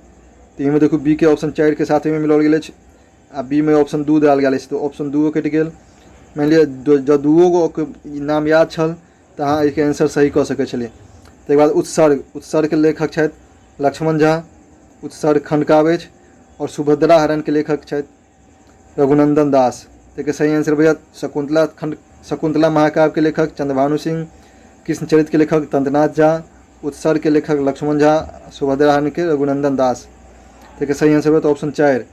S1: तऽ एहिमे देखू बी के ऑप्शन 4 के साथ एहिमे मिलाओल गेल अछि आ बी मे ऑप्शन 2 देल गेल अछि, तऽ ऑप्शन 2 कटि गेल। मानि लिअ जँ दूओ गो नाम याद छल तऽ अहाँ एहिके आंसर सही कऽ सकै छलियै। ताहिके बाद उत्सर्ग, उत्सर्गके लेखक छथि लक्ष्मण झा, उत्सर्ग खण्डकाव्य अछि। आओर सुभद्रा हरणके लेखक छथि रघुनन्दन दास। ताहिके सही आंसर भऽ जायत शकुन्तला खण्ड, शकुन्तला महाकाव्यके लेखक चन्द्रभानु सिंह, कृष्णचरितके लेखक तंत्रनाथ झा, उत्सर्गके लेखक लक्ष्मण झा, सुभद्रा हरणके रघुनन्दन दास। ताहिके सही आंसर होयत ऑप्शन 4।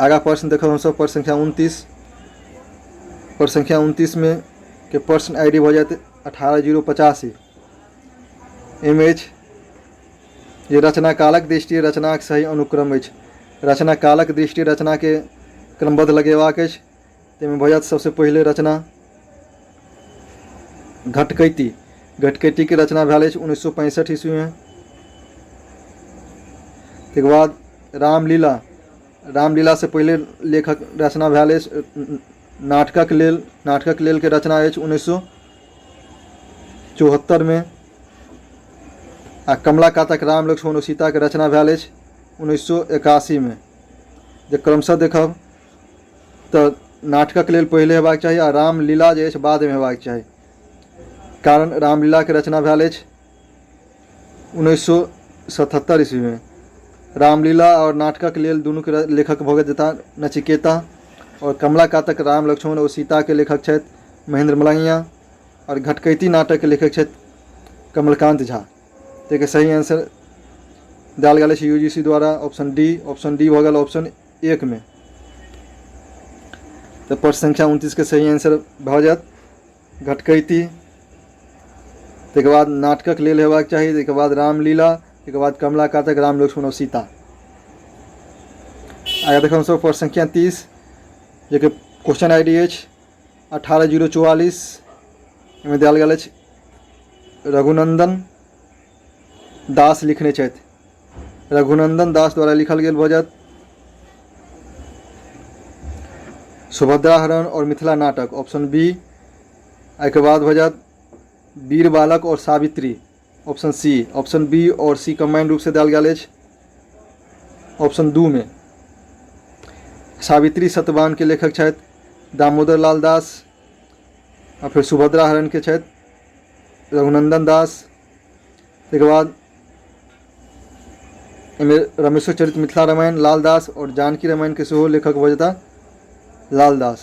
S1: आगाँ प्रश्न देखब हमसभ प्रश्न संख्या 29। प्रश्न संख्या 29मे के प्रश्न I D भऽ जायत 18085। एहिमे अछि जे रचनाकालक दृष्टि रचनाक सही अनुक्रम अछि। रचनाकालक दृष्टि रचनाके क्रमबद्ध लगेबाक अछि। ताहिमे भऽ जायत सबसँ पहिले रचना घटकैती, घटकैतीके रचना भेल अछि 1965 ईस्वीमे। ताहिके बाद रामलीला, रामलीलासँ पहिले लेखक रचना भेल अछि नाटकक लेल, नाटकक लेलके रचना अछि 1974मे। आ कमला कातक राम लक्ष्मण ओ सीताके रचना भेल अछि 1981मे। जे क्रमशः देखब तऽ नाटकक लेल पहिले हेबाक चाही आ रामलीला जे अछि बादमे हेबाक चाही, कारण रामलीलाके रचना भेल अछि 1977 ईस्वीमे। रामलीला आओर नाटकक लेल दुनूके लेखक भऽ जेताह नचिकेता, आओर कमला कातक राम लक्ष्मण ओ सीताके लेखक छथि महेन्द्र मलंगिया, आओर घटकैती नाटकके लेखक छथि कमलकान्त झा। ताहिके सही आंसर देल गेल अछि यू जी सी द्वारा ऑप्शन डी। ऑप्शन डी भऽ गेल ऑप्शन 1 मे। तऽ प्रश्न संख्या 29 के सही आंसर भऽ जायत घटकैती, ताहिके बाद नाटकक लेल हेबाक चाही, ताहिके बाद रामलीला, ताहिके बाद कमला कातक राम लक्ष्मण और सीता। आगे देखब हमसभ प्रश्न संख्या 30, जेके क्वेश्चन I D अछि 18044। एहिमे देल गेल अछि रघुनंदन दास लिखने छथि। रघुनंदन दास द्वारा लिखल गेल भऽ जायत सुभद्रा हरण और मिथिला नाटक, ऑप्शन बी। एहिके बाद भऽ जायत वीर बालक और सावित्री, ऑप्शन सी। ऑप्शन बी और सी कम्बाइंड रूपसँ देल गेल अछि ऑप्शन 2 मे। सावित्री सत्यवान के लेखक छथि दामोदर लाल दास, आ फेर सुभद्रा हरण के छथि रघुनंदन दास। ताहिके बाद एहिमे रमेश्वर चरित मिथिला रामायण लाल दास, आओर जानकी रामायण के सेहो लेखक भऽ जेता लाल दास।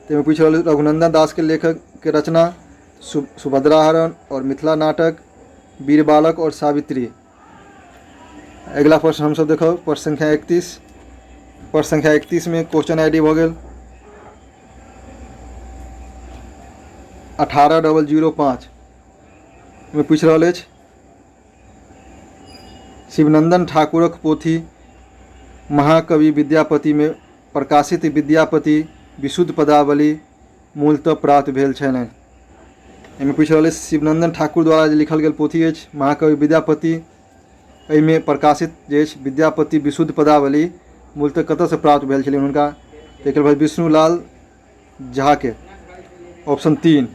S1: ताहिमे पूछि रहल रघुनंदन दास के लेखक के रचना सुभद्रा हरण और मिथिला नाटक, वीर बालक और सावित्री। अगिला प्रश्न हमसभ देखब प्रश्न संख्या 31। प्रश्न संख्या 31 में क्वेश्चन I D भऽ गेल 18005। मे पूछि रहल अछि शिवनंदन ठाकुरक पोथी महाकवि विद्यापतिमे प्रकाशित विद्यापति विशुद्ध पदावली मूलतः प्राप्त भेल छलनि। एहिमे पूछि रहल अछि शिवनंदन ठाकुर द्वारा जे लिखल गेल पोथी अछि महाकवि विद्यापति, एहिमे प्रकाशित जे अछि विद्यापति विशुद्ध पदावली मूलतः कतयसँ प्राप्त भेल छलनि हुनका? ताहिके बाद विष्णुलाल झाके, ऑप्शन 3।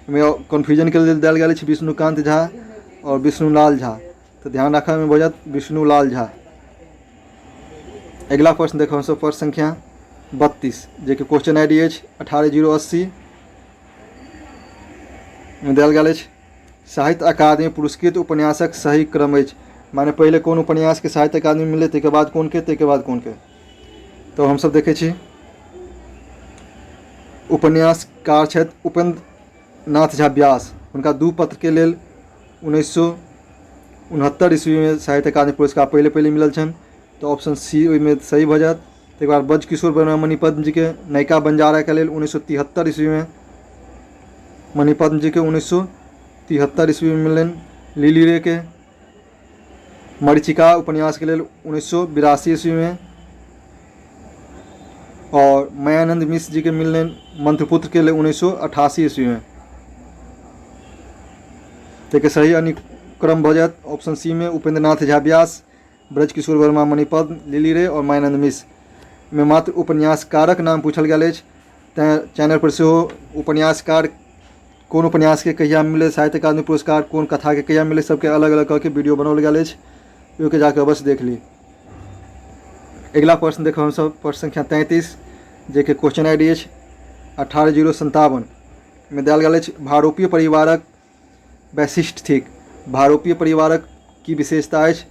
S1: एहिमे कन्फ्यूजनके लेल देल गेल अछि विष्णुकान्त झा आओर विष्णुलाल झा, तऽ ध्यान राखऽमे भऽ जायत विष्णुलाल झा। अगिला प्रश्न देखब हमसभ प्रश्न संख्या 32, जेकि क्वेश्चन I D अछि 18080। देल गेल अछि साहित्य अकादमी पुरस्कृत उपन्यासक सही क्रम अछि, माने पहिले कोन उपन्यासके साहित्य अकादमी मिललै, ताहिके बाद कोनके, ताहिके बाद कोनके। तऽ हमसभ देखै छी उपन्यासकार छथि उपेन्द्र नाथ झा व्यास, हुनका दू पत्रके लेल 1969 ईस्वीमे साहित्य अकादमी पुरस्कार पहिले पहिले मिलल छनि, तऽ ऑप्शन सी ओहिमे सही भऽ जायत। ताहिके बाद ब्रजकिशोर वर्मा मणिपद्म जीके नयिका बंजाराके लेल 1973 ईस्वीमे, मणिपद्म जीके 1973 ईस्वीमे मिललनि। लिली रेके मरीचिका उपन्यासके लेल 1982 ईस्वीमे, आओर मायानंद मिश्र जीके मिललनि मंत्रपुत्रके लेल 1988 ईस्वीमे। ताहिके सही अनुक्रम भऽ जायत ऑप्शन सी मे उपेंद्र नाथ झा व्यास, ब्रजकिशोर वर्मा मणिपद्म, लिली रे आओर मायानंद मिश्र। मे मात्र उपन्यासकारक नाम पूछल गेल अछि, तैँ चैनल पर सेहो उपन्यासकार कोन उपन्यासके कहिया मिललै साहित्य अकादमी पुरस्कार, कोन कथाके कहिया मिललै, सबके अलग अलग कऽ के वीडियो बनाओल गेल अछि, ओहिके जाके अवश्य देख ली। अगिला प्रश्न देखब हमसभ प्रश्न संख्या 33, जेके क्वेश्चन I D अछि 18057। मे देल गेल अछि भारोपीय परिवारक वैशिष्ट्य थिक। भारोपीय परिवारक की विशेषता अछि?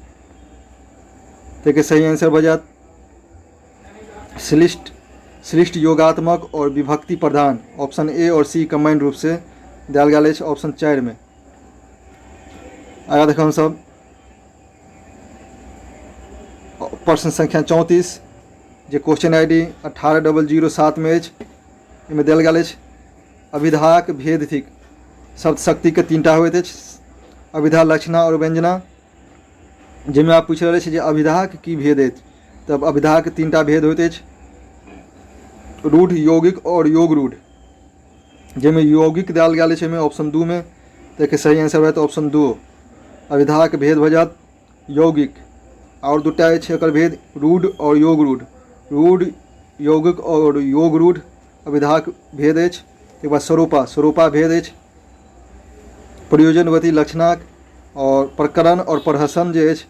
S1: ताहिके सही आंसर भऽ जायत श्लिष्ट, श्लिष्ट योगात्मक और विभक्ति प्रधान। ऑप्शन ए और सी कम्बाइंड रूप से देल गेल अछि ऑप्शन 4 मे। आगाँ देखब हमसभ प्रश्न संख्या 34, जे क्वेश्चन I D 18007 मे अछि। एहिमे देल गेल अछि अभिधाक भेद थिक। शब्द शक्तिके 3टा होइत अछि, अभिधा, लक्षणा आओर व्यंजना। जाहिमे आब पूछि रहल अछि जे अभिधाक की भेद अछि, तब अभिधाक 3टा भेद होइत अछि, रूढ़, यौगिक आओर योग रूढ़। जाहिमे यौगिक देल गेल अछि एहिमे ऑप्शन 2 मे, ताहिके सही आंसर होयत ऑप्शन 2। अभिधाक भेद भऽ जायत यौगिक, आओर 2टा अछि एकर भेद, रूढ़ आओर योग रूढ़। रूढ़, यौगिक आओर योग रूढ़ अभिधाक भेद अछि। ताहिके बाद स्वरूपा, स्वरूपा भेद अछि प्रयोजनवती लक्षणाक, आओर प्रकरण आओर प्रहसन जे अछि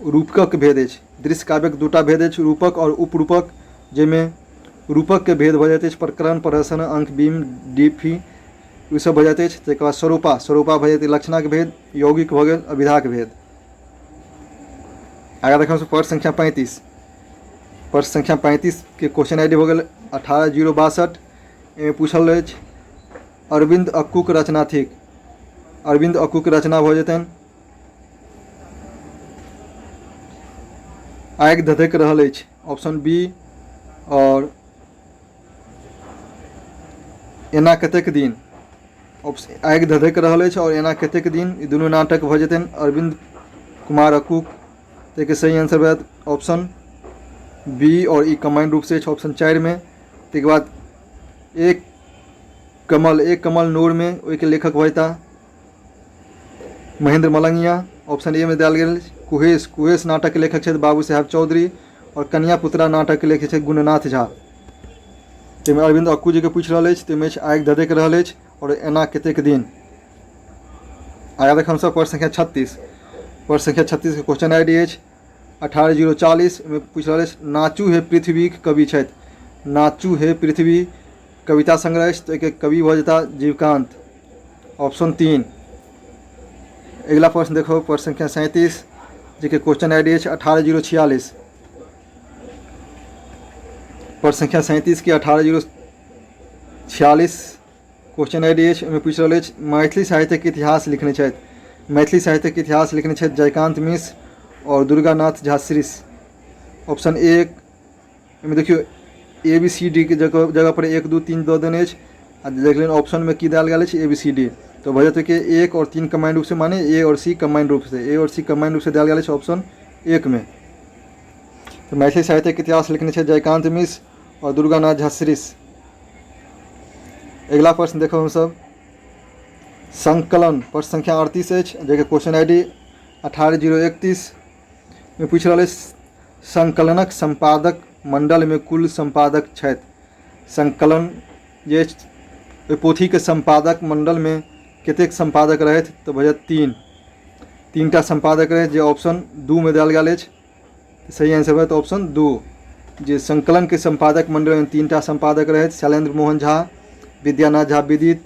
S1: रूपकक भेद अछि। दृश्य काव्यक 2टा भेद अछि, रूपक आओर उपरूपक, जाहिमे रूपकके भेद भऽ जाइत अछि प्रकरण, प्रहसन, अंक, बिम्ब, डिफी, ईसभ भऽ जाइत अछि। ताहिके बाद स्वरूपा, स्वरूपा भऽ जाइत लक्षणाके भेद, यौगिक भऽ गेल, अभिधाके भेद। आगाँ देखब प्रश्न संख्या 35। प्रश्न संख्या 35 के क्वेश्चन I D भऽ गेल 18062। एहिमे पूछल अछि अरविन्द अक्कूके रचना थिक। अरविन्द अक्कूके रचना भऽ जेतनि आगि धधकि रहल अछि, ऑप्शन बी। आओर एना कतेक दिन, आगि धधकि रहल अछि आओर एना कतेक दिन, ई दुनू नाटक भऽ जेतनि अरविन्द कुमार अक्कूक। ताहिके सही आंसर भऽ जायत ऑप्शन बी आओर ई कम्बाइंड रूपसँ अछि ऑप्शन 4मे। ताहिके बाद एक कमल, एक कमल नूरमे, ओहिके लेखक भऽ जेताह महेंद्र मलंगिया, ऑप्शन ए में देल गेल। कुहेस, कुहेस नाटक के लेखक छथि बाबू साहेब चौधरी और कन्या पुतरा नाटक के लेखक छथि गुणनाथ झा। ताहिमे अरविंद अक्कू जी के पूछि रहल अछि, ताहिमे अछि आगि धधकि रहल अछि और एना कतेक दिन। आगाँ देख हमसभ प्रश्न संख्या 36। प्रश्न संख्या 36 के क्वेश्चन I D अछि 18040। ओहिमे पूछि रहल अछि नाचू हे पृथ्वीक कवि छथि। नाचू हे पृथ्वी कविता संग्रह अछि, तऽ ओहिके कवि भऽ जेताह जीवकांत, ऑप्शन 3। अगिला प्रश्न देखो प्रश्न संख्या 37, जेके क्वेश्चन I D अछि 18046। प्रश्न संख्या 37 के 18046 क्वेश्चन I D अछि। ओहिमे पूछि रहल अछि मैथिली साहित्यके इतिहास लिखने छथि। मैथिली साहित्यके इतिहास लिखने छथि जयकांत मिश्र और दुर्गानाथ झा श्रीश, ऑप्शन 1। एहिमे देखियौ ए बी सी डी के जगह जगह पर 1 2 3 दऽ देने अछि आ देख लियौ ऑप्शनमे की देल गेल अछि ए बी सी डी, तऽ भऽ जेतै कि 1 और 3 कम्बाइंड रूपसँ, माने ए और सी कम्बाइंड रूपसँ, ए और सी कम्बाइंड रूपसँ देल गेल अछि ऑप्शन 1मे। तऽ मैथिली साहित्यके इतिहास लिखने छथि जयकांत मिश्र और दुर्गानाथ झा श्रीश। अगिला प्रश्न देखब हमसभ संकलन, प्रश्न संख्या 38 अछि, जाहिके क्वेश्चन I D 18031 मे पूछि रहल अछि संकलनक सम्पादक मण्डलमे कुल सम्पादक छथि। संकलन जे अछि ओहि पोथीके सम्पादक मण्डलमे कतेक सम्पादक रहथि, तऽ भऽ जायत 3, 3टा सम्पादक रहथि, जे ऑप्शन 2 मे देल गेल अछि। सही आंसर भऽ जायत ऑप्शन 2, जे संकलनके सम्पादक मण्डलमे 3टा सम्पादक रहथि, शैलेन्द्र मोहन झा, विद्यानाथ झा विदित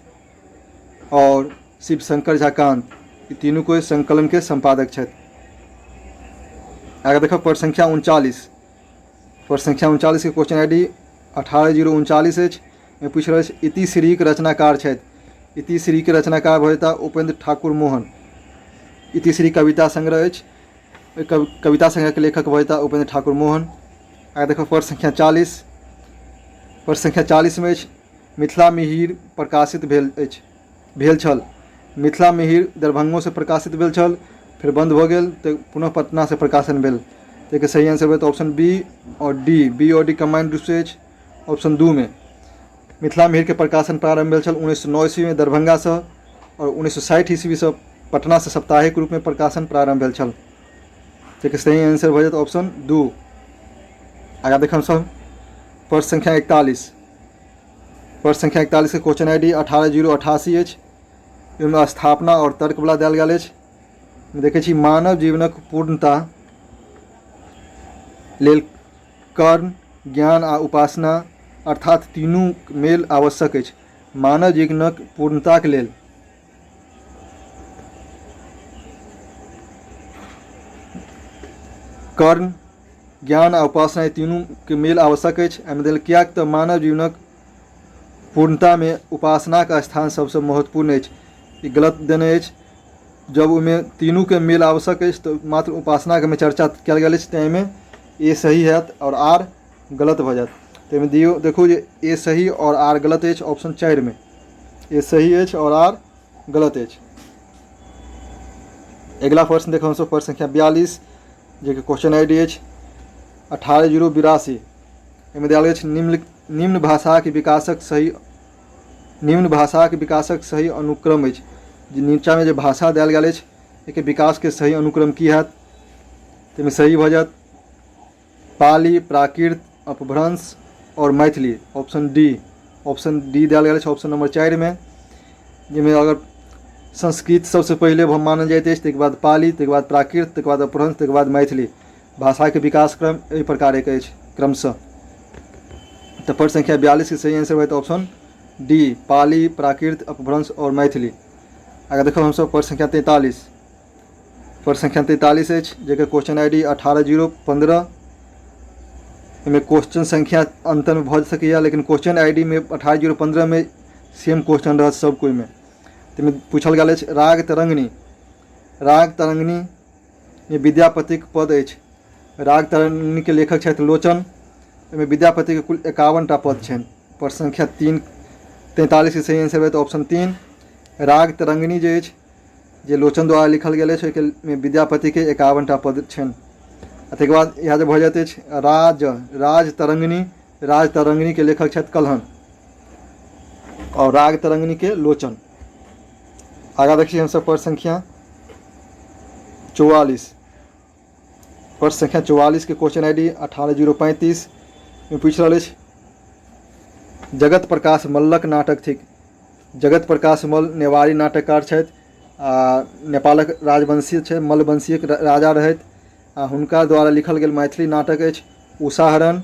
S1: और शिवशंकर झा कांत, ई तीनू कोइ संकलनके सम्पादक छथि। आगे देखब प्रश्न संख्या 39। प्रश्न संख्या 39 के क्वेश्चन I D 18039 अछि। एहिमे पूछि रहल अछि इतिश्रीक रचनाकार छथि। इतिश्रीके रचनाकार भऽ जेताह उपेंद्र ठाकुर मोहन। इतिश्री कविता संग्रह अछि, ओहि कविता संग्रहके लेखक भऽ जेताह उपेंद्र ठाकुर मोहन। आगे देखब प्रश्न संख्या 40। प्रश्न संख्या 40मे अछि मिथिला मिहिर प्रकाशित भेल अछि, भेल छल। मिथिला मिहिर दरभंगोसँ प्रकाशित भेल छल, फेर बन्द भऽ गेल तऽ पुनः पटनासँ प्रकाशन भेल। ताहिके सही आंसर भेल ऑप्शन बी आओर डी, बी आओर डी कम्बाइंड रूपसँ अछि ऑप्शन 2मे। मिथिला मिहिरके प्रकाशन प्रारम्भ भेल छल 1909 ईस्वीमे दरभंगासँ आओर 1960 ईस्वीसँ पटनासँ साप्ताहिक रूपमे प्रकाशन प्रारम्भ भेल छल। ताहिके सही आंसर भऽ जायत ऑप्शन 2। आगाँ देखब सब प्रश्न संख्या 41। प्रश्न संख्या 41 के क्वेश्चन I D 18088 अछि। ओहिमे स्थापना आओर तर्कवला देल गेल अछि। देखै छी मानव जीवनक पूर्णता लेल कर्म, ज्ञान आ उपासना अर्थात तीनू मेल आवश्यक अछि। मानव जीवनक पूर्णताक लेल कर्म, ज्ञान आ उपासना ई तीनूके मेल आवश्यक अछि। एहिमे देल किएक तऽ मानव जीवनक पूर्णतामे उपासनाक स्थान सबसँ महत्वपूर्ण अछि, ई गलत देने अछि। जब ओहिमे तीनूके मेल आवश्यक अछि तऽ मात्र उपासनाके चर्चा कयल गेल अछि, तेँ एहिमे ए सही होयत आओर आर गलत भऽ जायत। तऽ एहिमे दियौ देखू जे ए सही आओर आर गलत अछि, ऑप्शन 4मे ए सही अछि आओर आर गलत अछि। अगिला प्रश्न देखब हमसभ प्रश्न संख्या 42, जेकि क्वेश्चन I D अछि 18082। एहिमे देल अछि निम्न भाषाक विकासक सही, निम्न भाषाक विकासक सही अनुक्रम अछि। जे नीचाँमे जे भाषा देल गेल अछि एहिके विकासके सही अनुक्रम की हैत, ताहिमे सही भऽ जायत पाली, प्राकृत, अपभ्रंश और Maithili, option D, option D देल गेल अछि ऑप्शन नंबर 4मे, जाहिमे अगर संस्कृत सबसँ पहिले मानल जाइत अछि, ताहिके बाद पाली, ताहिके बाद प्राकृत, ताहिके बाद अपभ्रंश, ताहिके बाद मैथिली। भाषाके विकास क्रम एहि प्रकारक अछि क्रमशः। तऽ प्रश्न संख्या 42 के सही आंसर होयत ऑप्शन डी, पाली, प्राकृत, अपभ्रंश आओर मैथिली। आगे देखब हमसभ प्रश्न संख्या 43। प्रश्न संख्या 43 अछि जकर क्वेश्चन I D 18015। एहिमे क्वेश्चन संख्या अंतरमे भऽ सकैए, लेकिन क्वेश्चन I D मे 18015 मे सेम क्वेश्चन रहत सब कोइमे। ताहिमे पूछल गेल अछि राग तरंगिणी। राग तरंगिणी मे विद्यापतिक पद अछि। राग तरंगिणीके लेखक छथि लोचन। एहिमे विद्यापतिके कुल 51 टा पद छनि। प्रश्न संख्या 43 के सही आंसर होयत ऑप्शन 3। राग तरंगिणी जे अछि जे लोचन द्वारा लिखल गेल अछि, ओहिके मे विद्यापतिके 51 टा पद छनि। आ ताहिके बाद इएह जे भऽ जाइत अछि राज तरंगिणी। राज तरंगिणीके लेखक छथि कल्हण और राग तरंगिणीके लोचन। आगाँ देखिए हमसभ प्रश्न संख्या 44। प्रश्न संख्या 44 के क्वेश्चन I D 18035 में पूछि रहल अछि जगत प्रकाश मल्लक नाटक थिक। जगत प्रकाश मल्ल नेवारी नाटककार छथि आ नेपालक राजवंशीय छै, मल्लवंशीय राजा रहथि आ हुनका द्वारा लिखल गेल मैथिली नाटक अछि उषाहरण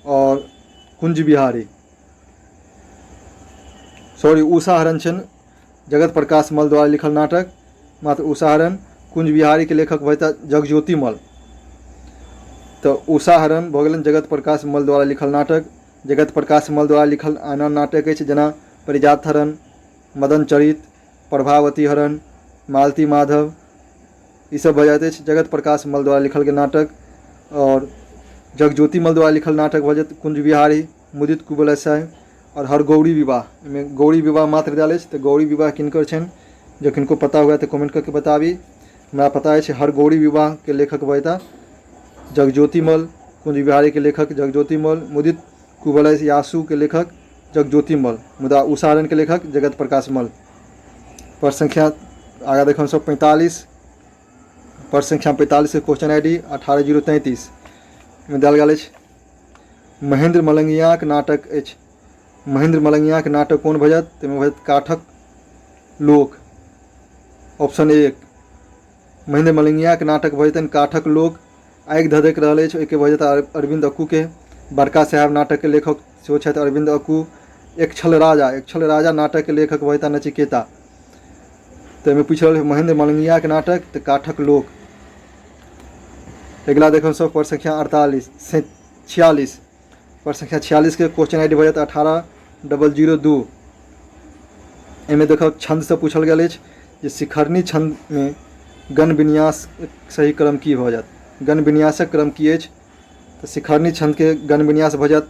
S1: और कुंज बिहारी। सॉरी, उषाहरण छनि जगत प्रकाश मल्ल द्वारा लिखल नाटक मात्र उषाहरण। कुंज बिहारी के लेखक भऽ जगज्योति मल्ल। तऽ उषाहरण भऽ गेलनि जगत प्रकाश मल्ल द्वारा लिखल नाटक। जगत प्रकाश मल्ल द्वारा लिखल आन आन नाटक अछि जेना परिजात हरण, मदन चरित, प्रभावती हरण, मालती माधव, ईसभ भऽ जाइत अछि जगत प्रकाश मल्ल द्वारा लिखल गेल नाटक। आओर जगज्योति मल्ल द्वारा लिखल नाटक भऽ जायत कुंज बिहारी, मुदित कुबलय साहेब आओर हरगौरी विवाह। एहिमे गौरी विवाह मात्र देल अछि, तऽ गौरी विवाह किनकर छनि जँ किनको पता हुए तऽ कमेंट कऽ के बताबी। हमरा पता अछि हरगौरी विवाहके लेखक भऽ जेताह जगज्योति मल्ल, कुंज बिहारीके लेखक जगज्योति मल्ल, मुदित कुबलय यासुके लेखक जगज्योति मल्ल, मुदा उषाहरणके लेखक जगत प्रकाश मल्ल। प्रश्न संख्या आगाँ देखब सब 45। प्रश्न संख्या 45 के क्वेश्चन I D 18033 में देल गेल अछि महेंद्र मलंगियाक नाटक अछि। महेंद्र मलंगियाक नाटक कोन भऽ जायत? ताहिमे भऽ जायत काठक लोक, ऑप्शन 1। महेंद्र मलंगियाक नाटक भऽ जेतनि काठक लोक। आगि धधकि रहल अछि ओहिके भऽ जेतै अरविंद अक्कूके। बड़का साहेब नाटकके लेखक सेहो छथि अरविंद अक्कू। एक छल राजा, एक छल राजा नाटकके लेखक भऽ जेता नचिकेता। तऽ एहिमे पूछि रहल महेंद्र मलंगियाके नाटक तऽ काठक लोक। अगिला देखब सब प्रश्न संख्या 48 से 46। प्रश्न संख्या 46 के क्वेश्चन I D भऽ जायत 18002। एहिमे देखब छन्दसँ पूछल गेल अछि जे शिखरनी छन्दमे गण विन्यास सही क्रम की भऽ जायत। गण विन्यासक क्रम की अछि? तऽ शिखरनी छन्दके गण विन्यास भऽ जायत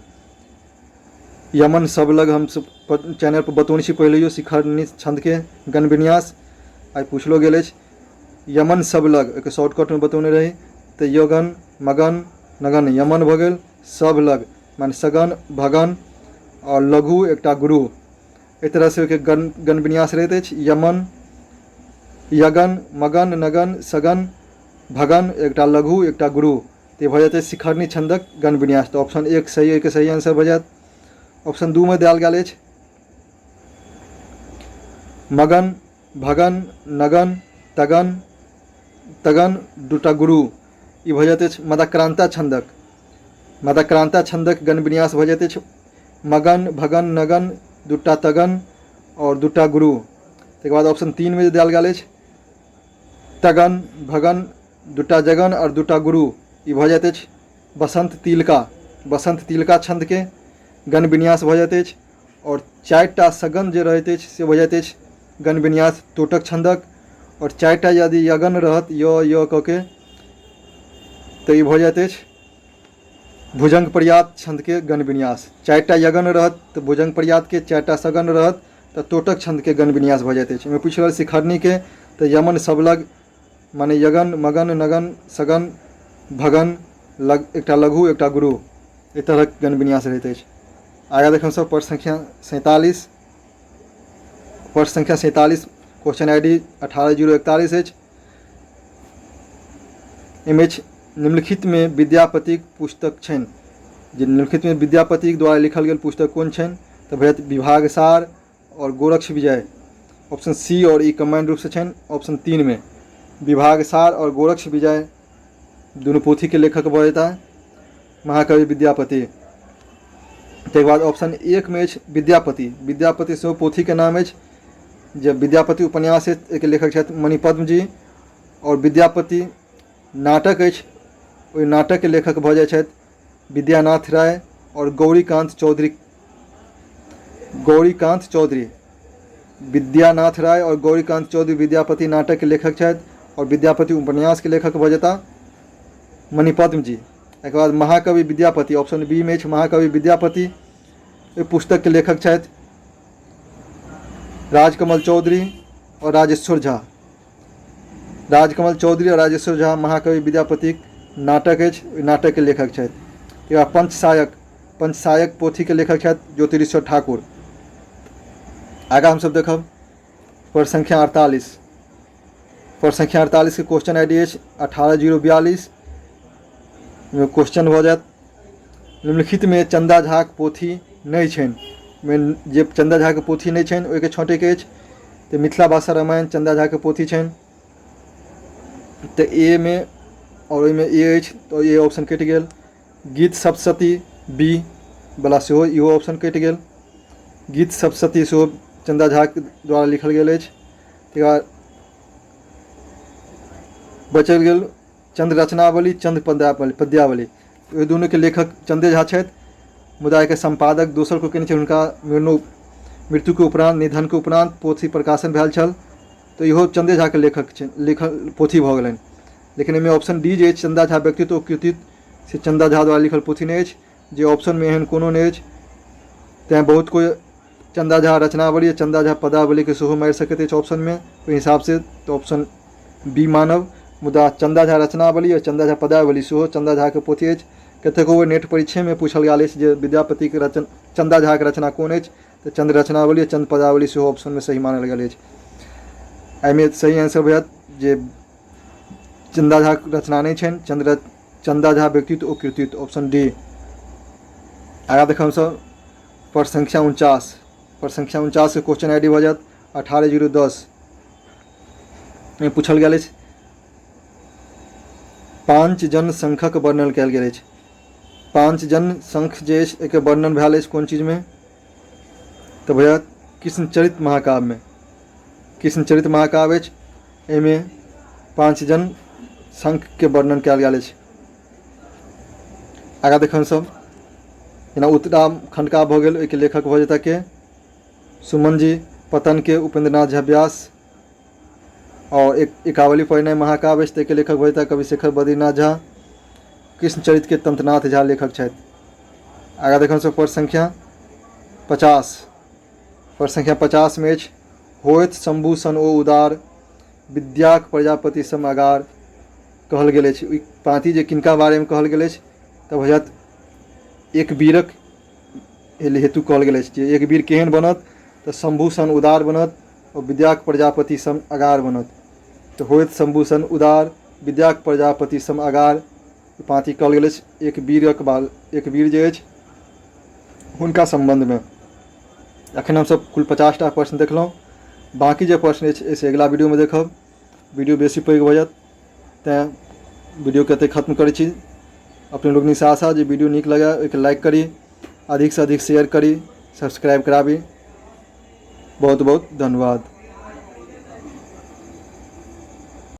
S1: यमन सब लग। हम सब चैनल पर बतौने छी पहिलैयो शिखरनी छन्दके गण विन्यास, आइ पूछलो गेल अछि यमन सब लग, ओहिके शॉर्टकटमे बतौने रही। तऽ यगन मगन नगन यमन भऽ गेल, सब लग माने सगन भगन आओर लघु एकटा गुरु। एहि तरहसँ ओहिके गण गण विन्यास रहैत अछि यमन यगन मगन नगन सगन भगन एकटा लघु एकटा गुरु। तऽ भऽ जेतै शिखरनी छन्दक गण विन्यास। तऽ ऑप्शन 1 सही, एहिके सही आंसर भऽ जायत। ऑप्शन 2 मे देल गेल अछि मगन भगन नगन तगन तगन दूटा गुरु, ई भऽ जाइत अछि मदाक्रान्ता छन्दक। मदाक्रान्ता छन्दक गण विन्यास भऽ जाइत अछि मगन भगन नगन दूटा तगन आओर दूटा गुरु। ताहिके बाद ऑप्शन 3 मे जे देल गेल अछि तगन भगन दूटा जगन आओर दूटा गुरु, ई भऽ जाइत अछि बसंत तिलका। बसंत तिलका छन्दके गण विन्यास भऽ जाइत अछि। आओर 4टा सगन जे रहैत अछि से भऽ जाइत अछि गण विन्यास तोटक छन्दक। आओर 4टा यदि यगन रहत य य कऽ के तऽ ई भऽ जाइत अछि भुजंग प्रयात छन्दके गण विन्यास। 4टा यगन रहत तऽ भुजंग प्रयातके, 4टा सगन रहत तऽ तोटक छन्दके गण विन्यास भऽ जाइत अछि। ओहिमे पूछि रहल शिखरनीके तऽ यमन सबलग माने यगन मगन नगन सगन भगन लग एकटा लघु एकटा गुरु, एहि तरहक गण विन्यास रहैत अछि। आगाँ देखब सब प्रश्न संख्या 47। प्रश्न संख्या 47 क्वेश्चन I D 18041 अछि। एहिमे अछि निम्नलिखितमे विद्यापतिक पुस्तक छनि। जे निम्नलिखितमे विद्यापतिक द्वारा लिखल गेल पुस्तक कोन छनि? तऽ भऽ जायत विभागसार और गोरक्ष विजय। ऑप्शन सी और ई कम्बाइंड रूपसँ छनि ऑप्शन 3 मे। विभागसार और गोरक्ष विजय दुनू पोथीके लेखक भऽ जेताह महाकवि विद्यापति। ताहिके बाद ऑप्शन एकमे अछि विद्यापति। विद्यापति सेहो पोथीके नाम अछि जे विद्यापति उपन्यास अछि, एहिके लेखक छथि मणिपद्म जी। आओर विद्यापति नाटक अछि, ओहि नाटकके लेखक भऽ जाइ छथि विद्यानाथ राय आओर गौरीकान्त चौधरी। गौरीकान्त चौधरी, विद्यानाथ राय आओर गौरीकान्त चौधरी विद्यापति नाटकके लेखक छथि आओर विद्यापति उपन्यासके लेखक भऽ जेताह मणिपद्म जी। एकर बाद महाकवि विद्यापति, ऑप्शन बी मे अछि महाकवि विद्यापति, एहि पुस्तकके लेखक छथि राजकमल चौधरी आओर राजेश्वर झा। राजकमल चौधरी आओर राजेश्वर झा महाकवि विद्यापतिक नाटक अछि, ओहि नाटकके लेखक छथि। एकर बाद पंचसायक, पंचसायक पोथीके लेखक छथि ज्योतिरीश्वर ठाकुर। आगाँ हमसभ देखब पर संख्या 48। पर संख्या 48 के क्वेश्चन I D अछि 18042। क्वेश्चन भऽ जायत, निम्नलिखितमे चन्दा झाक पोथी नहि छनि। मेन जे चन्दा झाके पोथी नहि छनि ओहिके छँटैके अछि। तऽ मिथिला भाषा रामायण चन्दा झाके पोथी छनि, तऽ ए मे आओर ओहिमे ए अछि तऽ ए ऑप्शन कटि गेल। गीत सप्तशती बी वला सेहो इहो ऑप्शन कटि गेल। गीत सप्तशती सेहो चन्दा झाके द्वारा लिखल गेल अछि। तकर बाद बचल गेल चन्द्र रचनावली, चन्द्र पद्यावली, पद्यावली, ओहि दुनूके लेखक चन्दे झा छथि, मुदा एकर सम्पादक दोसर कोइ केने छै। हुनका मृत्युके उपरान्त, निधनके उपरान्त पोथी प्रकाशन भेल छल, तऽ इहो चन्दे झाके लेखक छै, लिखल पोथी भऽ गेलनि। लेकिन एहिमे ऑप्शन डी जे अछि चन्दा झा व्यक्तित्व कृतित्व, से चन्दा झा द्वारा लिखल पोथी नहि अछि, जे ऑप्शनमे एहन कोनो नहि अछि। तैँ बहुत कोइ चन्दा झा रचनावली आ चन्दा झा पदावलीके सेहो मारि सकैत अछि ऑप्शनमे, ओहि हिसाबसँ तऽ ऑप्शन बी मानब। मुदा चन्दा झा रचनावली आ चन्दा झा पदावली सेहो चन्दा झाके पोथी अछि। कतेको बेर नेट परीक्षेमे पूछल गेल अछि जे विद्यापतिके रचना चन्दा झाके रचना कोन अछि, तऽ चन्द्र रचनावली आ चन्द्र पदावली सेहो ऑप्शनमे सही मानल गेल अछि। एहिमे सही आंसर भऽ जायत जे चन्दा झाके रचना नहि छनि चन्द्र चन्दा झा व्यक्तित्व ओ कृतित्व, ऑप्शन डी। आगाँ देखब हमसभ पर संख्या 49। पर संख्या 49के क्वेश्चन I D भऽ जायत 18010। एहिमे पूछल गेल अछि पाँच जन शंखक वर्णन कयल गेल अछि। पाँच जन शंख जे अछि एकर वर्णन भेल अछि कोन चीजमे, तऽ भैया कृष्णचरित महाकाव्यमे। कृष्णचरित महाकाव्य अछि, एहिमे पाँच जन शंखके वर्णन कयल गेल अछि। आगाँ देखब सब जेना उत्तरा खण्डकाव्य भऽ गेल, ओहिके लेखक भऽ जेता के सुमन जी, पतनके उपेन्द्रनाथ झा व्यास, आओर एक एकावली परिणय महाकाव्य अछि, ताहिके लेखक भऽ जेता कविशेखर बद्रीनाथ झा, कृष्णचरितके तंत्रनाथ झा लेखक छथि। आगाँ देखब सब पर संख्या 50। पर संख्या 50मे अछि होइत शम्भु सन ओ उदार, विद्याक प्रजापति सम अगार कहल गेल अछि। ई पाँति जे किनका बारेमे कहल गेल अछि, तऽ भऽ जायत एक वीरक हेतु कहल गेल अछि जे एक वीर केहन बनत, तऽ शम्भु सन उदार बनत आओर विद्याक प्रजापति सम अगार बनत। तऽ होइत शम्भु सन उदार, विद्याक प्रजापति सम अगार, ई पाँति कहल गेल अछि एक वीरक बाल, एक वीर जे अछि हुनका सम्बन्धमे। एखन हमसभ कुल 50टा प्रश्न देखलहुँ, बाँकी जे प्रश्न अछि एहिसँ अगिला वीडियोमे देखब। वीडियो बेसी पैघ भऽ जायत, तैँ वीडियोके एतहि खत्म करै छी। अपने लोकनिसँ आशा जे वीडियो नीक लागय ओहिके लाइक करी, अधिकसँ अधिक शेयर करी, सब्सक्राइब कराबी। बहुत बहुत धन्यवाद।